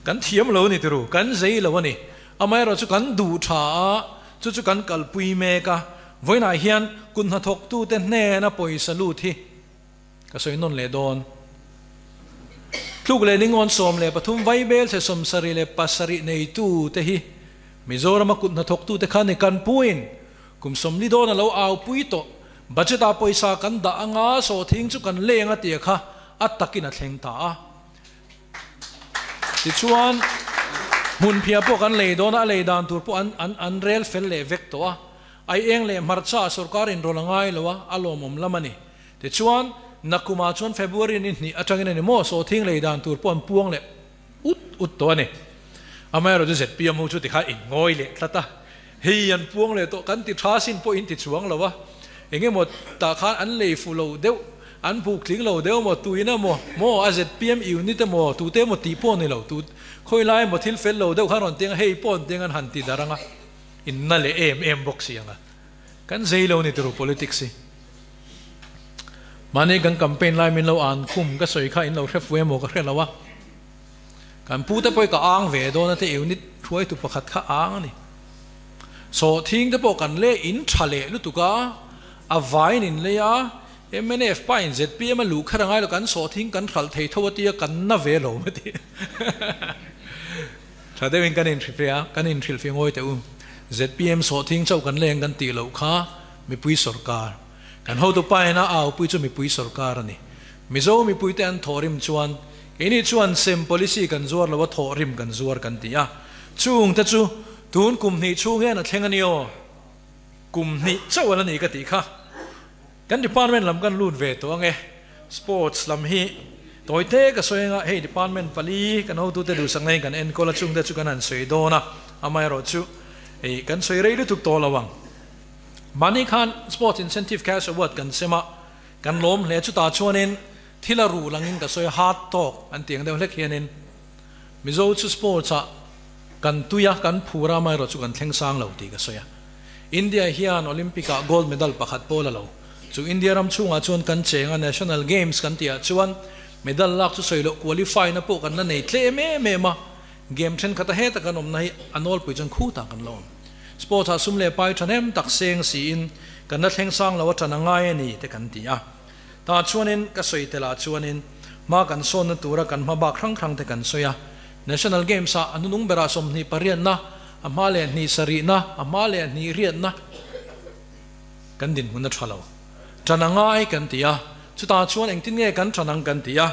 Kan thiam lo a ni tiru, kan zei lo a ni. Amaherawh chu kan duh tha a, chu chu kan kalpui mek a. Vawiinah hian kut hnathawktute hnena pawisa lut hi ka sawi nawn leh dawn. Tluk leh Ningawn 13 Vaibel chhe 77 neitute hi Mizorama kut hnathawktute kha ni kan puiin kum 40 dawn a lo aupui tawh. Budget ah pawisa kan dah anga sawhthing chu kan leng a tia kha a takin a thleng ta a. Tichuan hmunphiah pawh kan lei dawn a, a lei dan tur pawh an an an rel fel leh vek tawh a. Ai eng leh hmarcha ah sorkar in rawl a ngai lo a, a lawmawm lam a ni. Tichuan nakumah chuan February ni hnih atangin a ni maw sawhthing lei dan tur pawh an puang leh ut ut tawh a ni. Amaherawhchu chu zpm ho chu tikha in ngawi leh tlat a, hei an puang leh tawh kan ti tha sin pawh in ti chuang lo a, eng emaw tah khan an lei fu lo deuh, an buk tling lo deuh emaw tuin emaw maw a zpm unit emaw tute emaw tih pawh ni lo, tu khawi lai emaw thil fel lo deuh khan rawn tiang a, hei pawh an tiang an han ti darh ang a, in na leh em em bawk si ang a, kan zei lo ni turu politics hi. Mahni kan campaign lai min lo an khum ka sawi kha in lo hre fu emaw ka hre lo a, kan pu te pawh hi ka ang ve dawn a te unit hruaitu pakhat kha ang a ni. Sawhthing te pawh kan leh in tha leh lutuk a, a vaiin in lei a, mnf pa in zpm a luh kher a ngai lo, kan sawhthing kan hralh thei tho a tia kan na ve lo a ti. Tha deuhin kan inhrilhfiah a, kan inhrilhfiah ngawi teh u. Zpm sawhthing chauh kan leng kan tih loh kha mipui sawrkar. Kan hotu pa in a aupui chu mipui sawrkar a ni. Mizo mipuite an thawhrim chuan keini chuan sem policy kan zuar lo a thawhrim kan zuar kan ti a. Chung te chu tun kum hnih chhung hian a thleng a ni aw. Kum hnih chauh a la ni ka tih kha. Kan department lam kan lut ve tawh ang e. Sports lam hi tawi te ka sawi anga hei department pali kan hotute duhsak na in kan enkawl a chungte chu kan han sawi dawn a, amaherawhchu hei kan sawi rei lutuk tawh lo ang. Mahni khan Sports Incentive Cash Award kan sem a, kan lawm hle. Chutah chuanin thil a ruh langin ka sawi a, hard talk an tih ang deuh hlek hianin Mizo chu sports ah kan tui a, kan phur a, amaherawhchu kan thleng sang lo tih ka sawi a. India hian Olympic ah gold medal pakhat pawh la lo. Chu India ram chhungah chuan kan cheng a, National Games kan tih ah chuan medal lak chu sawi loh qualify na pawh kan la nei tlem em em a, game thenkhat a heta kan awmna hi a nawlpui chuan khutah kan la awm. Sports ah sum leh pai thahnem tak seng siin kan la thleng sang lo a tan a ngai a ni te kan ti a. Tah chuanin ka sawi tel ah chuanin hma kan sawnna tura kan hma bak hrang hrang te kan sawi a. National Games ah a hnunung berah 28na, a hma leh hnih sarihna, a hma leh hnih riatna kan dinhmun a tha lo. Tan a ngai kan ti a, chutah chuan engtin nge kan tan ang kan ti a.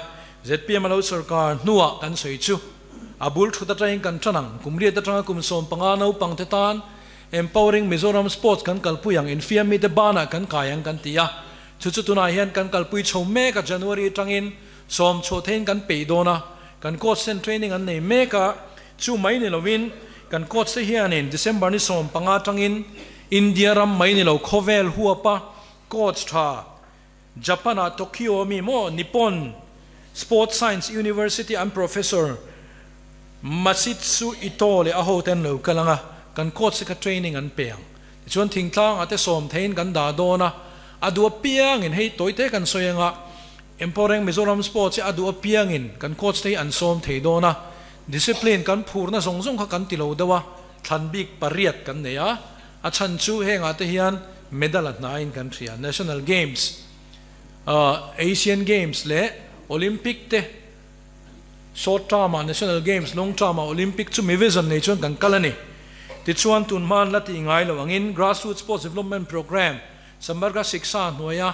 Zpm a lo sawrkar hnuah kan sawi chu. A bul thut atangin kan tan ang. Kum riat atanga kum 15 naupang te tan Empowering Mizoram Sports kan kalpui ang, infiam mite banah kan kai ang kan ti a. Chu chu tunah hian kan kalpui chho mek a, January atangin sawm chhuah theihin kan peih dawn a, kan coach ten training an nei mek a, chu mai ni lovin kan coach te hianin December ni 15 atangin India ram mai ni lo khawvel huapa coach tha Japan ah Tokyo ami maw Nippon Sports Science University an Professor Masitsu Ito leh a hote an lo kal ang a, kan coach te kha training an pe ang. Tichuan thingtlang ah te sawm theihin kan dah dawn a, a duh apiangin hei tawite kan sawi ang a, Empowering Mizoram Sports hi a duh apiangin kan coach te hi an sawm thei dawn a, discipline kan phurna zawng zawng kha kan ti lo deuh a, thlan bik pariat kan nei a, A chhan chu hengah te hian medal a hnaiin kan hria. National Games, Asian Games leh Olympic te short term ah National Games, long term ah Olympic chu mi vision nei chuan kan kal a ni. Tichuan tun hma an la tih ngai lo angin Grassroots Sports Development Programme, Samagra Shiksha hnuaia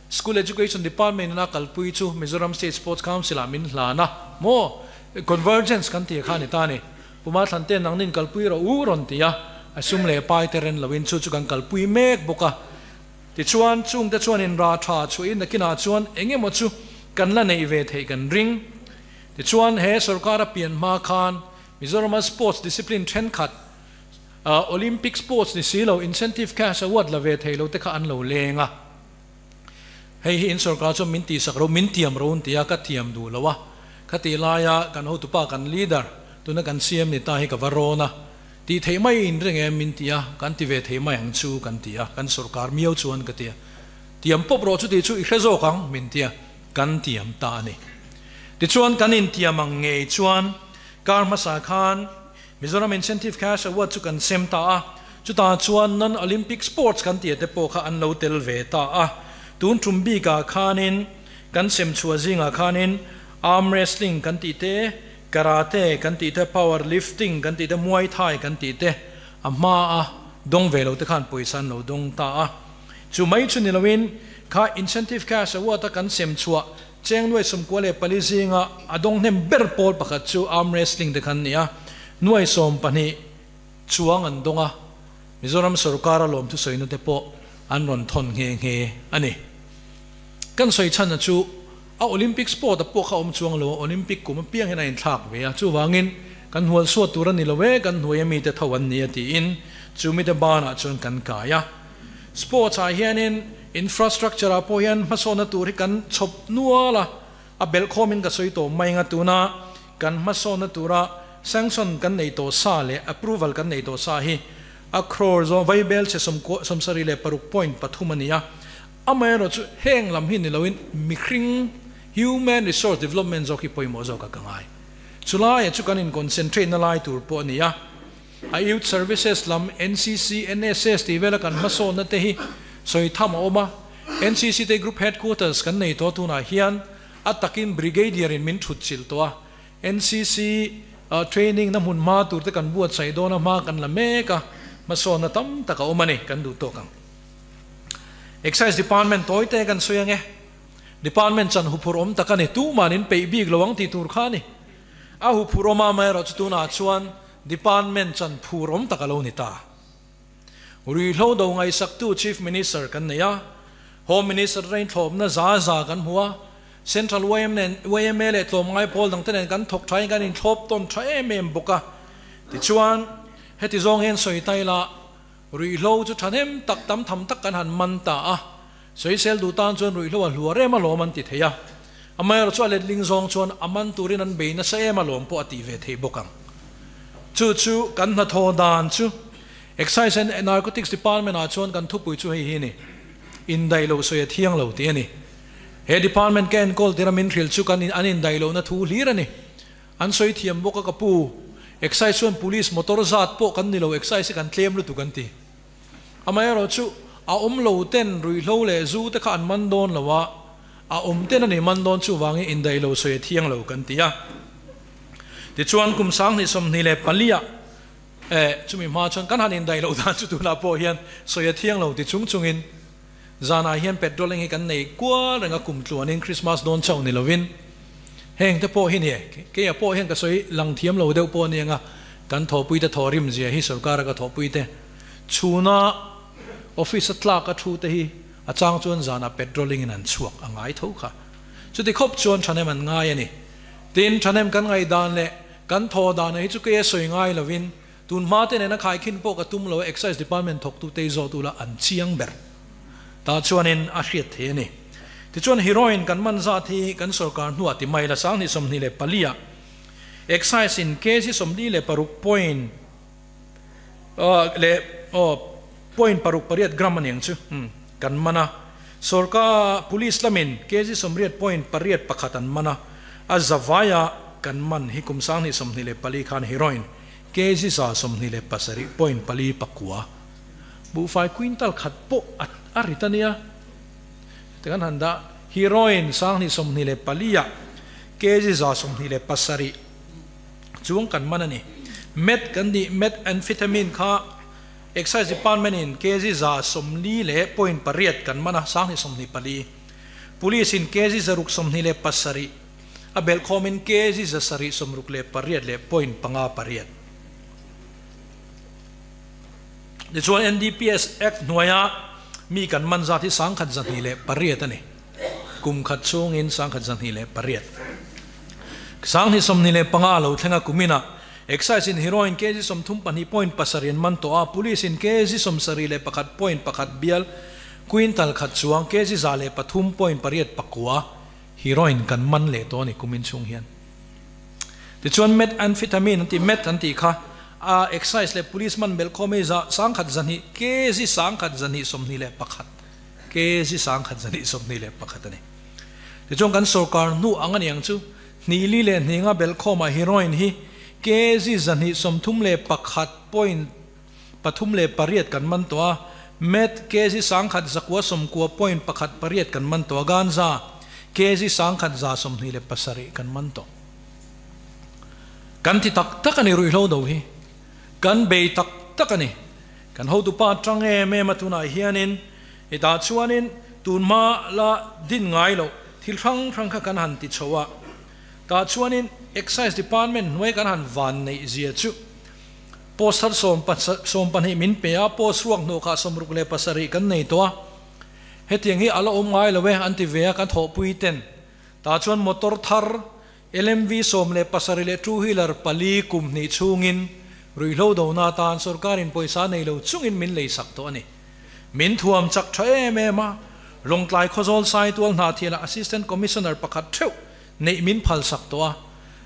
School Education Department in a kalpui chu Mizoram State Sports Council ah min hlan a maw? Convergence kan tih kha a ni ta a ni. Puma Thlante nangnin kalpui rawh u rawn ti a, a sum leh pai te ren loin chu chu kan kalpui mek bawk a. Tichuan, chungte chuanin rah tha chhuahin nakinah chuan eng emaw chu kan la neih ve theih kan ring. Tichuan, he sorkar a pian hma khan Mizorama sports discipline thenkhat, Olympic sports ni si lo, incentive cash award la ve thei lo te kha an lo leng a. Hei hi in sorkar chuan min tihsak ro, min tiam ro an ti a, ka tiam duh lo a. Khatih laia kan hotupa kan leader, tuna kan CM ni ta hi ka va rawn a, tih theih mai in ring em min ti a, kan ti ve thei mai ang chu kan ti a, kan sorkar miau chuan ka ti a. Tiam pawp rawh chuti chu i hre zawk ang min ti a, kan tiam ta a ni. Tichuan kan intiam ang ngei chuan kar hmasa khan Mizoram Incentive Cash Award chu kan sem ta a, chutah chuan non-Olympic sports kan tih te pawh kha an lo tel ve ta a. Tun tum bikah khanin kan sem chhuah zingah khanin arm wrestling kan tih te, karate kan tih te, power lifting kan tih te, muay thai kan tih te a hma a dawng ve lo te khan pawisa an lo dawng ta a. Chu mai chu ni loin kha Incentive Cash Award a kan sem chhuah Cheng nuai 94 zinga a dawng hnem ber pawl pakhat chu arm wrestling te khan ni a, nuai 12 chuang an dawng a, Mizoram sorkara lawmthu sawina te pawh an rawn thawn nghe nghe a ni. Kan sawi chhan chu a Olympic sport a pawh kha awm chuang lo a, Olympic kum apiang hian a inthlak ve a, chuvangin kan hual suat tur a ni lo e, kan hnuai ami te tho an ni a tiin chu mite banah chuan kan kai a. Sports ah hianin infrastructure ah pawh hian hmasawnna tur hi kan chhawp nual a, a belh khawmin ka sawi tawh mai anga tuna kan hmasawnna tura sanction kan nei tawh sa leh approval kan nei tawh sa hi a crore zawng vaibel chhe 76.3 a ni a, amaherawh chu heng lam hi ni loin mihring human resource development zawk hi pawimawh zawk a ka ngai. Chulaiah chu kan in concentrate na lai tur pawh a ni a. A Youth Services lam NCC, NSS tih vela kan hmasawnna te hi sawi tham a awm a. NCC te Group Headquarters kan nei tawh tunah hian a takin Brigadier in min thut chilh tawh a. NCC training na hmun hma tur te kan buatsaih dawn a, hma kan la mek a, hmasawnna tam tak a awm a ni, kan duh tawk ang. Excise Department tawi te kan sawi ang e. Department chan huphurh awm tak a ni, tuman in peih bik lo ang tih tur kha a ni. A huphurh awm amaherawh chu tunah chuan Department chan phur awm tak a lo ni ta. Ruihhlo do ngaihsaktu Chief Minister kan nei a, Home Minister rain thlawpna za za kan hmu a, Central yma leh tlawmngai pawl dangte nen kan thawk thain kan inthlawp tawn tha em em bawk a. Tichuan, heti zawng hian sawi ta ila, ruihhlo chu thahnem tak tam tham tak kan han man ta a, sawisel duh tan chuan ruihhlo a hluar em alawm an ti thei a. Amaherawhchu a letling zawng chuan a man turin an bei nasa em alawm pawh a tih ve theih bawk ang. Chu chu kan hnathawh dan chu Excise and Narcotics Department ah chuan kan thupui chu hei hi a ni, Indaih lo sawi a thiang lo tih a ni. He department ka enkawl tir a min hrilh chu kan an indaih lohna thu hlir a ni. An sawi thiam bawk a ka pu, Excise chuan police motor zat pawh kan ni lo, Excise hi kan tlem lutuk an ti. Amaherawh chu a awm lo ten ruihhlo leh zu te kha an man dawn lo a, a awm ten a ni man dawn chuvangin indaih lo sawi a thiang lo kan ti a. Tichuan kum 2024 ah eh chumi hma chuan kan han indaih loh dan chu tunah pawh hian sawi a thiang lo ti chung chungin zanah hian petrolling hi kan nei kual reng a kum tluanin Christmas dawn chauh ni lovin heng te pawh hi ni e keia pawh hian ka sawi lang thiam lo deuh pawh a ni ang a kan thawhpuite thawhrim zia hi sorkara ka thawhpuite chhuna office a tlak a thu te hi a chang chuan zanah petrolling in an chhuak a ngai tho kha chuti khawp chuan thahnem an ngai a ni. Tin, thahnem kan ngaihdan leh kan thaw dan hi chu kei a sawi ngai lovin tun hma te nena khaikhin pawh ka tum lo a, Excise Department thawktute hi zawh tula an chiang ber ta chuanin a hriat thei a ni. Tichuan, heroin kan man zat hi kan sorkar hnuah ti mai la 2024 ah Excise in kg 46 point leh point paruk pariat gram a niang chu kan man a, sorkar police lamin kg 80 point pariat pakhat an man a, a zavaia kan man hi kum 2024 khan heroin kg 127 point pali pakua buhfai quintal khat pawh a rit a nia. Heti kan han dah heroin 2024 ah kg 127 Chuang kan man a ni. Meth kan nih Methamphetamine kha Excise Department in kg 140 leh point pariat kan man a, 2024. Police in kg 627 a belh khawmin kg 768 leh point panga pariat. Tichuan NDPS Act hnuaia mi kan man zat hi 1208 a ni. Kum khat chhungin 1208. 2025 a lo thleng a kuminah Excise in heroin kg 32 point pasarih an man tawh a, Police in kg 71 point pakhat bial quintal khat chuang kg 103 point pariat pakua heroin kan man leh tawh a ni kumin chhung hian. Tichuan methamphetamine an tih meth an tih kha a Excise leh Police man belh khawm hi za 1200 kg 1221 kg 1221 a ni. Tichuan kan sorkar hnu ang a ni ang chu, hnih li leh hnih nga belh khawmah heroin hi kg 231 point pathum leh pariat kan man tawh a, meth kg 1990 point pakhat pariat kan man tawh a, ganja kg 1127 kan man tawh. Kan ti tak tak a ni ruihhlo do hi, kan bei tak tak a ni. Kan hotupa atang em em a tunah hianin Hetah chuanin tunhma la din ngai loh thil hrang hrang kha kan han ti chho a, tah chuanin Excise Department hnuai kan han van neih zia chu post thar 12 min pe a, post ruak hnawh kha 67 kan nei tawh a, hetiang hi a la awm ngai lo e an ti ve a kan thawhpui ten. Tah chuan motor thar LMV 17 leh two wheeler pali kum hnih chhungin ruihhlo dona atan sorkarin pawisa nei lo chungin min lei sak tawh a ni. Min thuam chak tha em em a, Lawngtlai Khawzawl Saitual Hnahthialah Assistant Commissioner pakhat theuh neih min phal sak tawh a.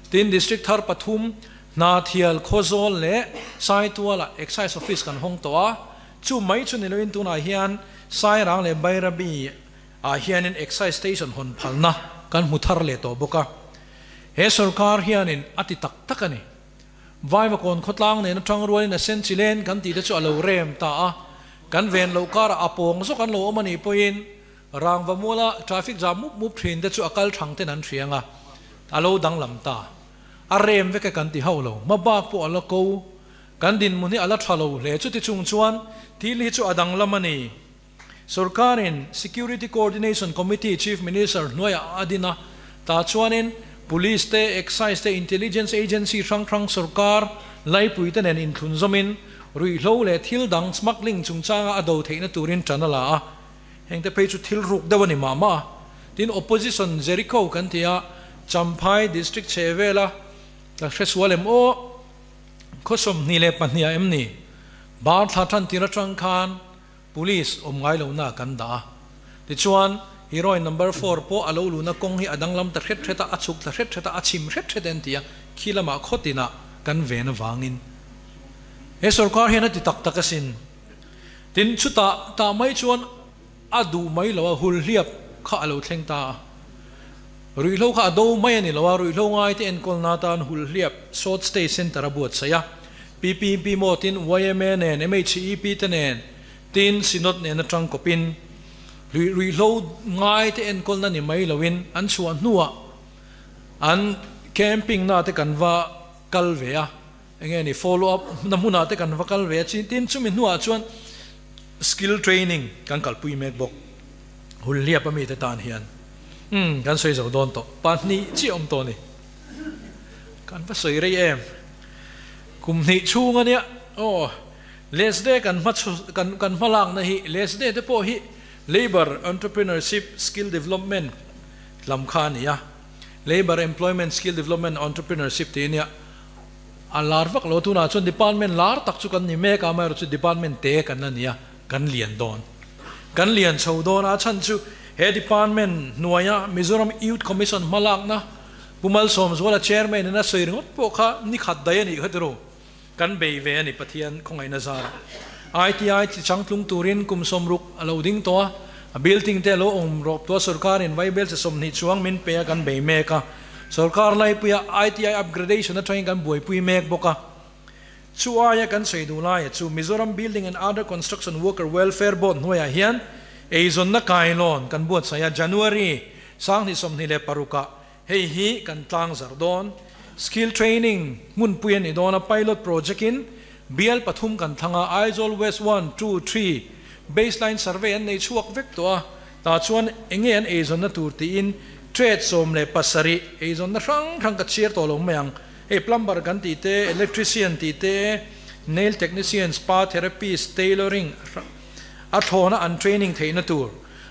Tin, District thar pathum, Hnahthial, Khawzawl leh Saitualah Excise Office kan hawng tawh a. Chu mai chu ni loin tunah hian Sairang leh Bairabi ah hianin Excise Station hawn phalna kan hmu thar leh tawh bawk a. He sorkar hianin a ti tak tak a ni. Vaivakawn khawtlang nena tang rualin a sen chi len kan tih te chu a lo rem ta a, kan ven loh karah a pawng zawk an lo awm a nih pawhin rangva muala traffic jam mup mup thin te chu a kal thang ten an hriang a, a lo danglam ta. A rem vek e kan ti hauh lo, hmabak pawh a la ko. Kan dinhmun hi a la tha lo hle, chuti chung chuan thil hi chu a danglam a ni. Sorkarin Security Coordination Committee Chief Minister hnuaiah a din a, tah chuanin Police te, Excise te, Intelligence Agency hrang hrang sorkar laipui te nen inthlun zawmin ruihhlo leh thil dang smuggling chungchanga a do theihna turin tan a la a, heng te phei chu thil ruk deuh a ni mah mah a. Tin, Opposition Jericho kan ti a, Champhai District chhe vela ka hresual em aw? Khaw 22 ah em ni? Bar thla tan tir atang khan Police awm ngai lo na kan dah a. Tichuan, heroine number four pawh a lo luhna kawng hi a danglam ta hret hret a, a chhuk thla hret hret a, a chim hret hret en ti a, khi lamah khaw tinah kan ven avangin he sorkar hian a ti tak tak asin. Tin, chutah tah mai chuan a duh mai lo a, hulhliap kha a lo thleng ta a. Ruihhlo kha a do mai a ni lo a, ruihhlo ngaite enkawlna atan hulhliap short stay centre a buatsaih a. PPP maw tin yma nen, MHEP te nen, tin Synod nen atang kawpin lui ruihhlo ngai te enkawlna ni mai loin an chhuah hnuah an camping na te kan va kal ve a, enge ni follow up na hmunah te kan va kal ve a, tin chumi hnuah chuan skill training kan kalpui mek bawk hulhliap ami te tan hian umm kan sawi zo dawn tawh pahnih chiah awm tawh a ni. Kan va sawi rei em? Kum hnih chhung a nia aw. Lesde kan hma kan kan hma lakna hi Lesde te pawh hi Labour Entrepreneurship Skill Development lam kha a ni a. Labour Employment Skill Development Entrepreneurship tih a nia. A lar vak lo tunah chuan department lar tak chu kan ni mek a, amaherawhchu department te kan la ni a, kan lian dawn. Kan lian chho dawn a, a chhan chu he department hnuaia Mizoram Youth Commission hma lakna Pu Malsawmzuala Chairman in a sawi ringawt pawh kha ni khat daih a nih kha tiraw? Kan bei ve a ni Pathian khawngaihna zarah. ITI chi changtlung turin kum 60 a lo ding tawh a, a building te a lo awm rawp tawh a, sorkarin vaibel chi 20 chuang min pe a kan bei mek a, sorkar laipuia ITI upgradation atangin kan buaipui mek bawk a. Chu aia kan sawi duh laia chu Mizoram Building and Other Construction Worker Welfare Board hnuaiah hian eizawnna kailawn kan buatsaih a, January 2026 ah hei hi kan tlang zarh dawn. Skill training hmunpui a ni dawn a, pilot project in bial pathum kan thlang a, Aizawl West one, two, three baseline survey an nei chhuak vek tawh a, tah chuan enge an eizawnna tur tiin trade 17 eizawnna hrang hrang ka chhiar tawh lo mai ang. Hei plumber kan tih te, electrician tih te, nail technician, spa therapist, tailoring a thlawna an training theihna tur.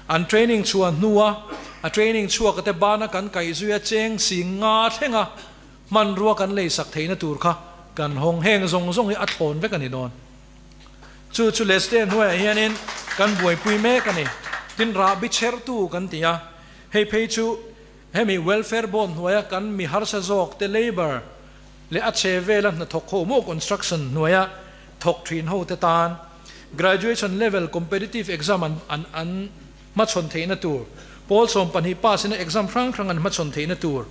An training chhuah hnua a training chhuak te bana kan kaih zui a cheng sing nga thlenga hmanrua kan leisak theihna tur kha kan hawng. Heng zawng zawng hi a thlawn vek a ni dawn. Chu chu Leslie hnuaiah hianin kan buaipui mek a ni. Tin rahbi chhertu kan ti a, hei phei chu Hemi Welfare Board hnuaia kan mi harsa zawk te Labour leh a chhe vela hnathawk ho maw construction hnuaia thawk thin ho te tan Graduation level competitive exam an an an hmachhawn theihna tur, pawl 12 pass ina exam hrang hrang an hmachhawn theihna tur,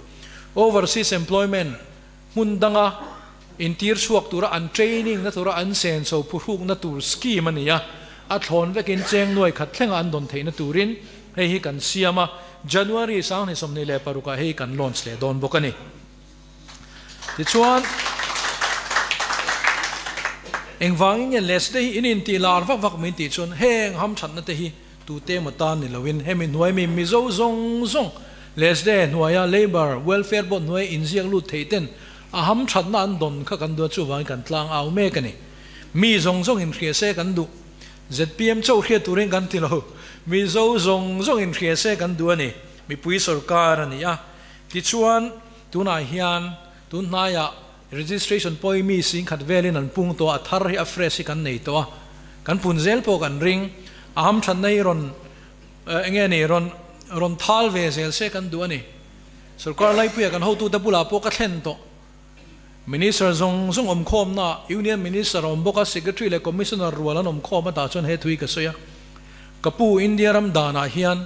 Overseas employment hmun danga intir chhuak tura an training na tura an senso phuhrukna tur scheme a ni a, a thlawn vekin cheng nuai khat thlenga an dawn theihna turin hei hi kan siam a, January 2026 ah hei kan launch leh dawn bawk a ni. Tichuan, engvangin nge les te hi in intih lar vak vak min tih chuan heng hamthatna te hi tute emaw tan ni loin hemi hnuai mi Mizo zawng zawng les te hnuaia Labour Welfare Board hnuaia inziak lut thei ten A ham thatna an dawn kha kan duh a, chuvangin kan tlang au mek a ni. Mi zawng zawng inhria se kan duh. Zpm chauh hriat turin kan ti lo. Mizo zawng zawng inhria se kan duh a ni. Mipui sorkar a ni a. Tichuan, tunah hian tun hnaiah registration pawhin mi singkhat velin an pung tawh a, a thar hi a fresh hi kan nei tawh a. Kan pun zel pawh kan ring. A ham thatna hi rawn eng nge ni rawn rawn thal ve zel se kan duh a ni. Sorkar laipuia kan hotute bulah pawh ka thlen tawh. Minister zawng zawng awm khawmnaah Union Minister a awm bawk a, Secretary leh Commissioner rual an awm khawm a tah chuan he thui ka sawi a. Ka pu, India ram danah hian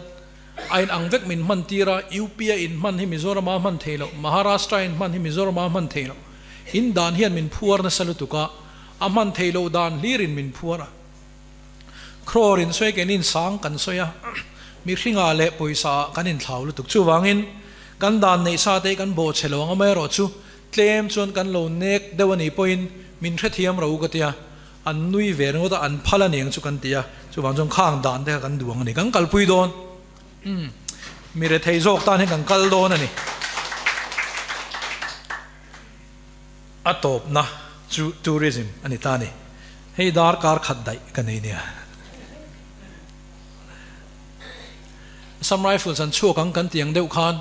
a in ang vek min hman tir a, UP a in hman hi Mizorama hman thei loh, Maharashtra in hman hi Mizorama hman thei loh. In dan hian min phuar nasa lutuk a, a hman theih loh dan hlirin min phuar a. Crore in sawi keinin sang kan sawi a, mihringah leh pawisa ah kan inthlau lutuk. Chuvangin kan dan neih sa te hi kan bawh chhe lo ang amaherawhchu tlem chuan kan lo nek deuh a nih pawhin min hrethiam ro ka tia, an nui ve ringawt a, an phal a niang chu kan ti a, chuvang chuan khang dan te kha kan duh ang a ni, kan kalpui dawn. Umm, mi rethei zawk tan hian kan kal dawn a ni. A tawpna chu tourism a ni ta a ni. Hei darkar khat daih ka nei nia. Assam Rifles an chhuak ang kan ti ang deuh khan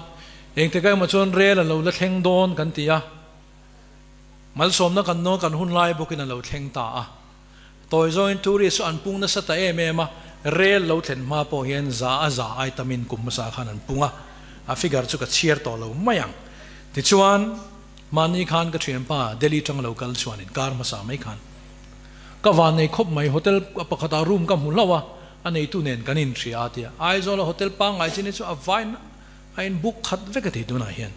engtik emaw chuan rel a lo la thleng dawn kan ti a. Malsawmna kan nawn kan hun lai bawkin a lo thleng ta a. Tawi zawngin tourist chu an pung nasa ta em em a, rel lo thlen hma pawh hian za a za ai tamin kum hmasa khan an pung a, a figure chu ka chhiar tawh lo mai ang. Tichuan, mahni khan ka thianpa Delhi tang lo kal chuanin kar hmasa mai khan ka van nei khawp mai, hotel pakhatah room ka hmu hlauh a, a neitu nen kan inhria a tia, Aizawla hotel pangngai chin hi chu a vain a in book khat vek a ti tunah hian.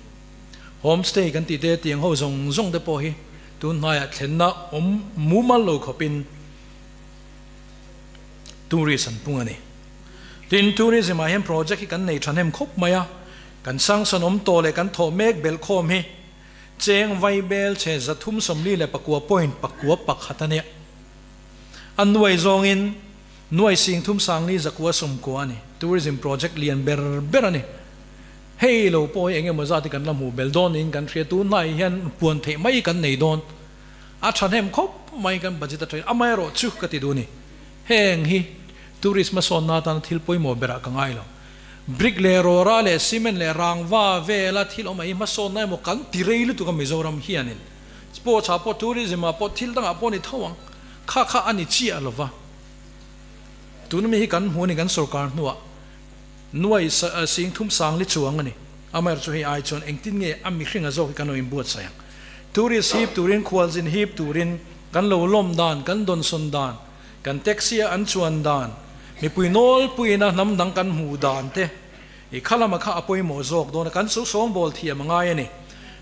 Homestay kan tih te tiang ho zawng zawng te pawh hi tun hnaiah thlenna awm mumal lo khawpin tourist an pung a ni. Tin, tourism ah hian project hi kan nei thahnem khawp mai a, kan sanction awm tawh leh kan thawh mek belh khawm hi cheng vai bel chhe 349 point pakua pakhat a nia. A nuai zawngin nuai sing thum sangli zakua sawmkua a ni. Tourism project lian ber ber a ni. Hei lo pawh hi eng emaw zat hi kan la hmuh bel dawn niin kan hria. Tunhnai hian puan theih mai kan nei dawn. A thahnem khawp mai kan budget atangin amaherawh chu ka ti duh a ni. Heng hi tourist hmasawnna atana thil pawimawh berah ka ngai lo. Brick leh rawra leh cement leh rangva vela thil awm ai hmasawnna emaw kan ti rei lutuk a Mizoram hianin. Sports ah pawh tourism ah pawh thil dangah pawh a ni tho ang. Kha kha a ni chiah lo va. Tuna mi hi kan hmu a ni kan sorkar hnuah. Nuai sing thum sang li chuang a ni. Amaherawhchu chu hei ai chuan engtin nge a mihringa zawk hi kan lo inbuatsaih ang? Tourist hip turin, khualzin hip turin kan lo lawm dan, kan dawnsawn dan, kan taxi a an chuan dan, mipui nawlpuiin a hnam dang kan hmuh dan te i kha lama kha a pawimawh zawk dawn a, kan su sawngbawl thiam a ngai a ni.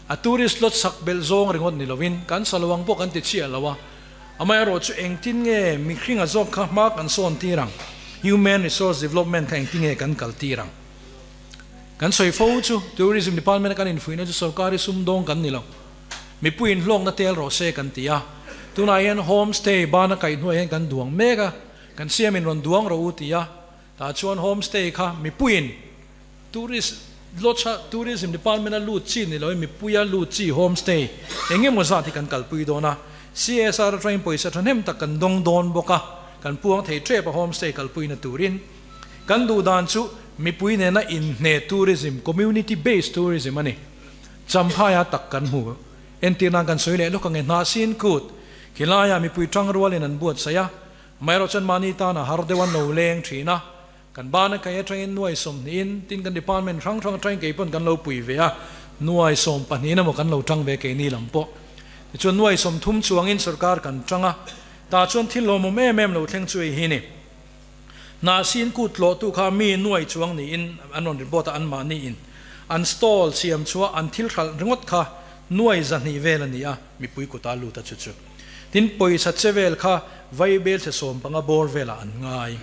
A tourist lot sak belh zawng ringawt ni lovin kan sa lo ang pawh kan ti chiah lo a. Amaherawhchu engtin nge mihringa zawk kha hma kan sawn tir ang? Human Resource Development kha engtin nge kan kal tir ang? Kan sawi fo chu Tourism Department a kan infuihna chu sorkari sumdawng kan ni lo. Mipuiin hlawkna tel rawh se kan ti a. Tunah hian Home Stay bana kaih hnuaiah hian kan duang mek a, kan siamin rawn duang rawh u ti a. Tah chuan Home Stay kha mipuiin Tourist Lodge a Tourism Department a lut chi ni loin mipuia lut chi Home Stay eng emaw zat hi kan kalpui dawn a, CSR atangin pawisa thahnem tak kan dawng dawn bawk a, kan puang thei tep a Home Stay kalpuina turin. Kan duh dan chu mipui nena inhne tourism, community based tourism a ni. Champhaia tak kan hmu. Entir nan kan sawi leh lawk ang e, Hnahsin Kut khilaiah mipui tangrualin an buatsaih a, amaherawh chuan mahni tana har deuh an lo leng thin a, Kan bana kai atangin nuai sawmhnihin, tin kan department hrang hrang atangin kei pawn kan lo pui ve a, nuai sawm pahnihin emaw kan lo tang ve keini lam pawh. Tichuan nuai 30 chuangin sorkar kan tang a, tah chuan thil lawmawm em em lo thleng chu hei hi ni. Hnahsin kut tlawhtu kha mi nuai chuang niin an rawn report a, anmahniin an stall siam chhuah an thil hralh ringawt kha nuai 200 vel a ni a, mipui kuta lut a chu chu. Tin pawisa che vel kha vaibel chhe 15 bawr velah an ngai.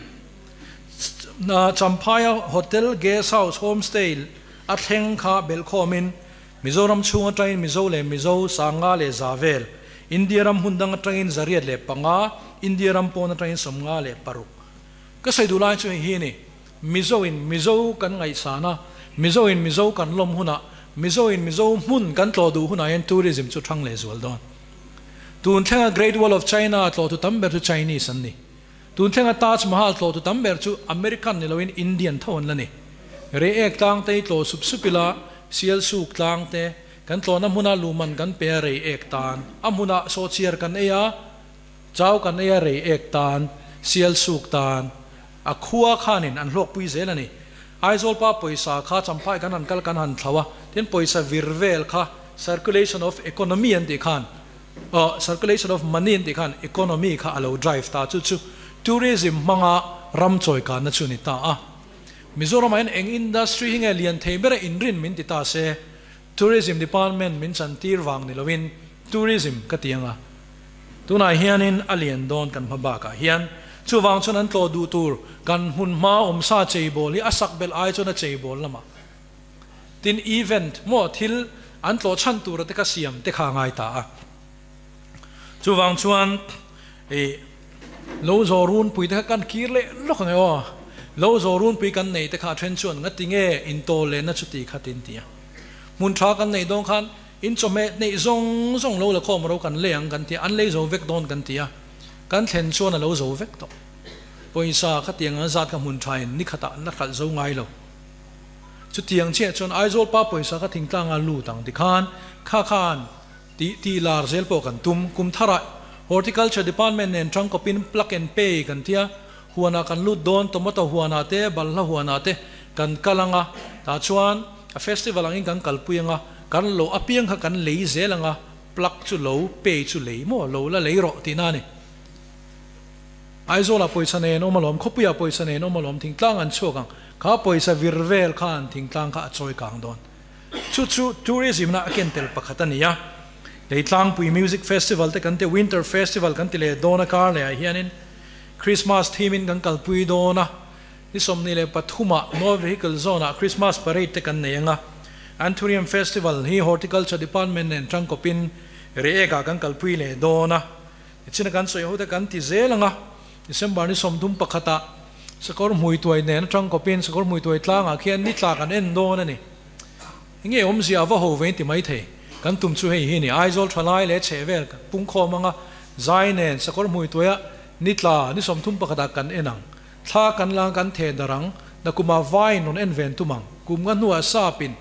Champhaia Hotel, Guest House, Homestay a thleng kha belhkhawmin Mizoram chhung atangin Mizo leh Mizo sanga leh za vel, India ram hmun dang atangin 105, India ram pawn atangin 56. Ka sawi duh lai chu hei hi a ni, Mizo in Mizo kan ngaihsan a, Mizo in Mizo kan lawm hunah, Mizo in Mizo hmun kan tlawh duh hunah hian tourism chu thang leh zual dawn. Tun thlenga Great Wall of China tlawhtu tam ber chu Chinese an ni. Tun thlenga Taj Mahal tlawhtu tam ber chu American ni loin Indian tho an la ni. Reiek tlang te hi tlawh sup sup ila, sial suk tlang te, kan tlawhna hmuna luman kan pe a reiek tan, a hmunah sawhchiar kan ei a, chau kan ei a reiek tan, sial suk tan, a khua khanin an hlawkpui zel a ni. Aizawl pa pawisa kha Champhai kan han kal kan han thlo a, tin pawisa vir vel kha circulation of economy an tih khan, Aw, circulation of money an tih khan economy kha a lo drive ta, chu chu tourism hmanga ram chawikanna chu a ni ta a. Mizoramah hian eng industry hi nge lian thei bera inrin min ti ta se, tourism department min chantir vang ni loin Tourism ka ti anga tunah hianin a lian dawn kan hma bakah hian chuvang chuan an tlawh duh tur kan hmun hma awmsa cheibawl hi a sak belh ai chuan a cheibawl lamah tin event maw thil an tlawh chhan tura te kha siam te kha a ngai ta a. Chuvang chuan ih lo zawh runpui te kha kan kir leh lawk ang e aw. Lo zawh runpui kan neih te kha a then chuan ngati nge intawl lehna chuti kha tin ti a. Hmun tha kan neih dawn khan in chawhmeh neih zawng zawng lo la khawm ro kan lei ang kan ti a, an lei zo vek dawn kan ti a, kan thlen chuan a lo zo vek tawh. Pawisa khatiang an zat kha hmun tha in ni khatah an la hralh zo ngai lo. Chutiang chiah chuan Aizawl pa pawisa kha thingtlanga lut ang tikhan kha khan Tih tih lar zel pawh kan tum. Kum tharah Horticulture Department nen tangkawpin plug and pay kan tia, huanah kan lut dawn, tomato huanah te, balhla huanah te kan kal ang a, tah chuan a festival angin kan kalpui ang a, kan lo apiang kha kan lei zel ang a, plug chu lo, pay chu lei maw, lo la lei rawh tihna a ni. Aizawlah pawisa nen awm alawm, khawpuiah pawisa nen awm alawm, thingtlang an chhuak ang, kha pawisa vir vel khan thingtlang kha a chawi kang dawn. Chu chu tourism na a ken tel pakhat a ni a, Leitlangpui Music Festival te kan ti, Winter Festival kan ti leh dawn a kar leh ah hianin Christmas theme in kan kalpui dawn a, ni 23 ah North Vehicle Zone ah Christmas Parade te kan nei ang a, Anthurium Festival hi Horticulture Department nen tangkawpin Reiek ah kan kalpui leh dawn a, Nichina kan sawi ho te kan ti zel ang a, December ni 31 ah Sakawr hmuituai nen atang kawpin Sakawr hmuituai tlangah khian ni tla kan en dawn a ni. Enge awmzia a va ho vein ti mai thei. Kan tum chu hei hi a ni, Aizawl thalai leh chhehvel pungkhawm anga zai nen Sakawr hmuituaia ni tla ni 31 ah kan en ang. Thla kan la kan theh darh ang, nakumah vain rawn en ven tum ang. Kum nga hnuah sapin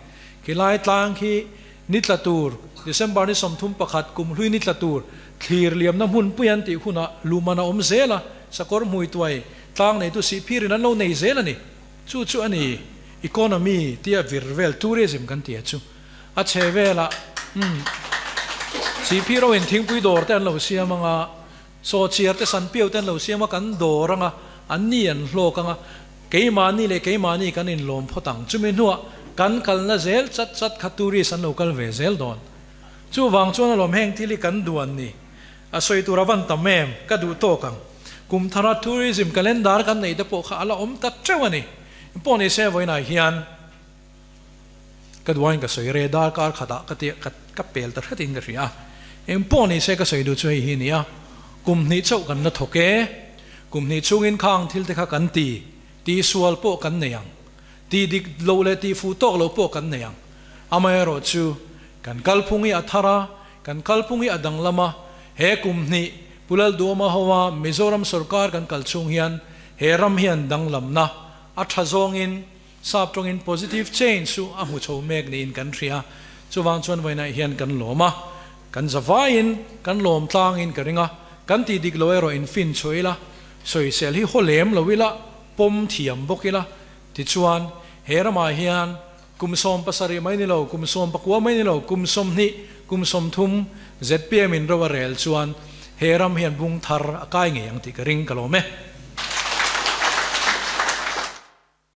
khilai tlang khi ni tla tur, December ni 31 kum hlui ni tla tur, thlir liamna hmunpui an tih hunah luman a awm zel a, Sakawr hmuituai tlang neitu sihphirin an lo nei zel a ni. Chu chu a ni, economy tia vir vel tourism kan tia chu. A chhe velah umm sihphir ho in thingpui dawr te an lo siam ang a, sawhchiar te sanpiau te an lo siam a, kan dawr ang a, an ni an hlawk ang a, keimahni leh keimahni kan inlawm phawt ang. Chumi hnuah kan kalna zel chat chat kha tourist an lo kal ve zel dawn. Chuvang chuan alawm heng thil hi kan duan ni. A sawi tur a van tam em? Ka duh tawk ang. Kum thara tourism calendar kan neih te pawh kha a la awm ta teuh a ni. Pawh ni se vawiinah hian ka duain ka sawi re darkar khatah ka ti ka ka pel ta hretin ka hria a. Eng pawh ni se ka sawi duh chu hei hi a ni a, kum hnih chauh kan la thawk e. Kum hnih chungin khang thil te kha kan ti, tihsual pawh kan nei ang. Tih dik loh leh tih fuh tawk loh pawh kan nei ang. Amaherawhchu kan kalphung hi a thar a, Kan kalphung hi a danglam a, he kum hnih Pu Lalduama hoa Mizoram sorkar kan kal chhung hian he ram hian danglamna a tha zawngin sap tawngin positive change chu a hmu chho mek niin kan hria. Chuvang chuan vawiinah hian kan lawm a, kan zavaiin kan lawm tlangin ka ring a, kan tih dik lo erawh in fin chhuah ila, sawisel hi haw lem lo ila, pawm thiam bawk ila, tichuan he ramah hian Kum 17 mai ni lo, kum 19 mai ni lo, kum 20, kum 30 zpm in ro a rel chuan he ram hian bung thar a kai ngei ang tih ka ring ka lawm e.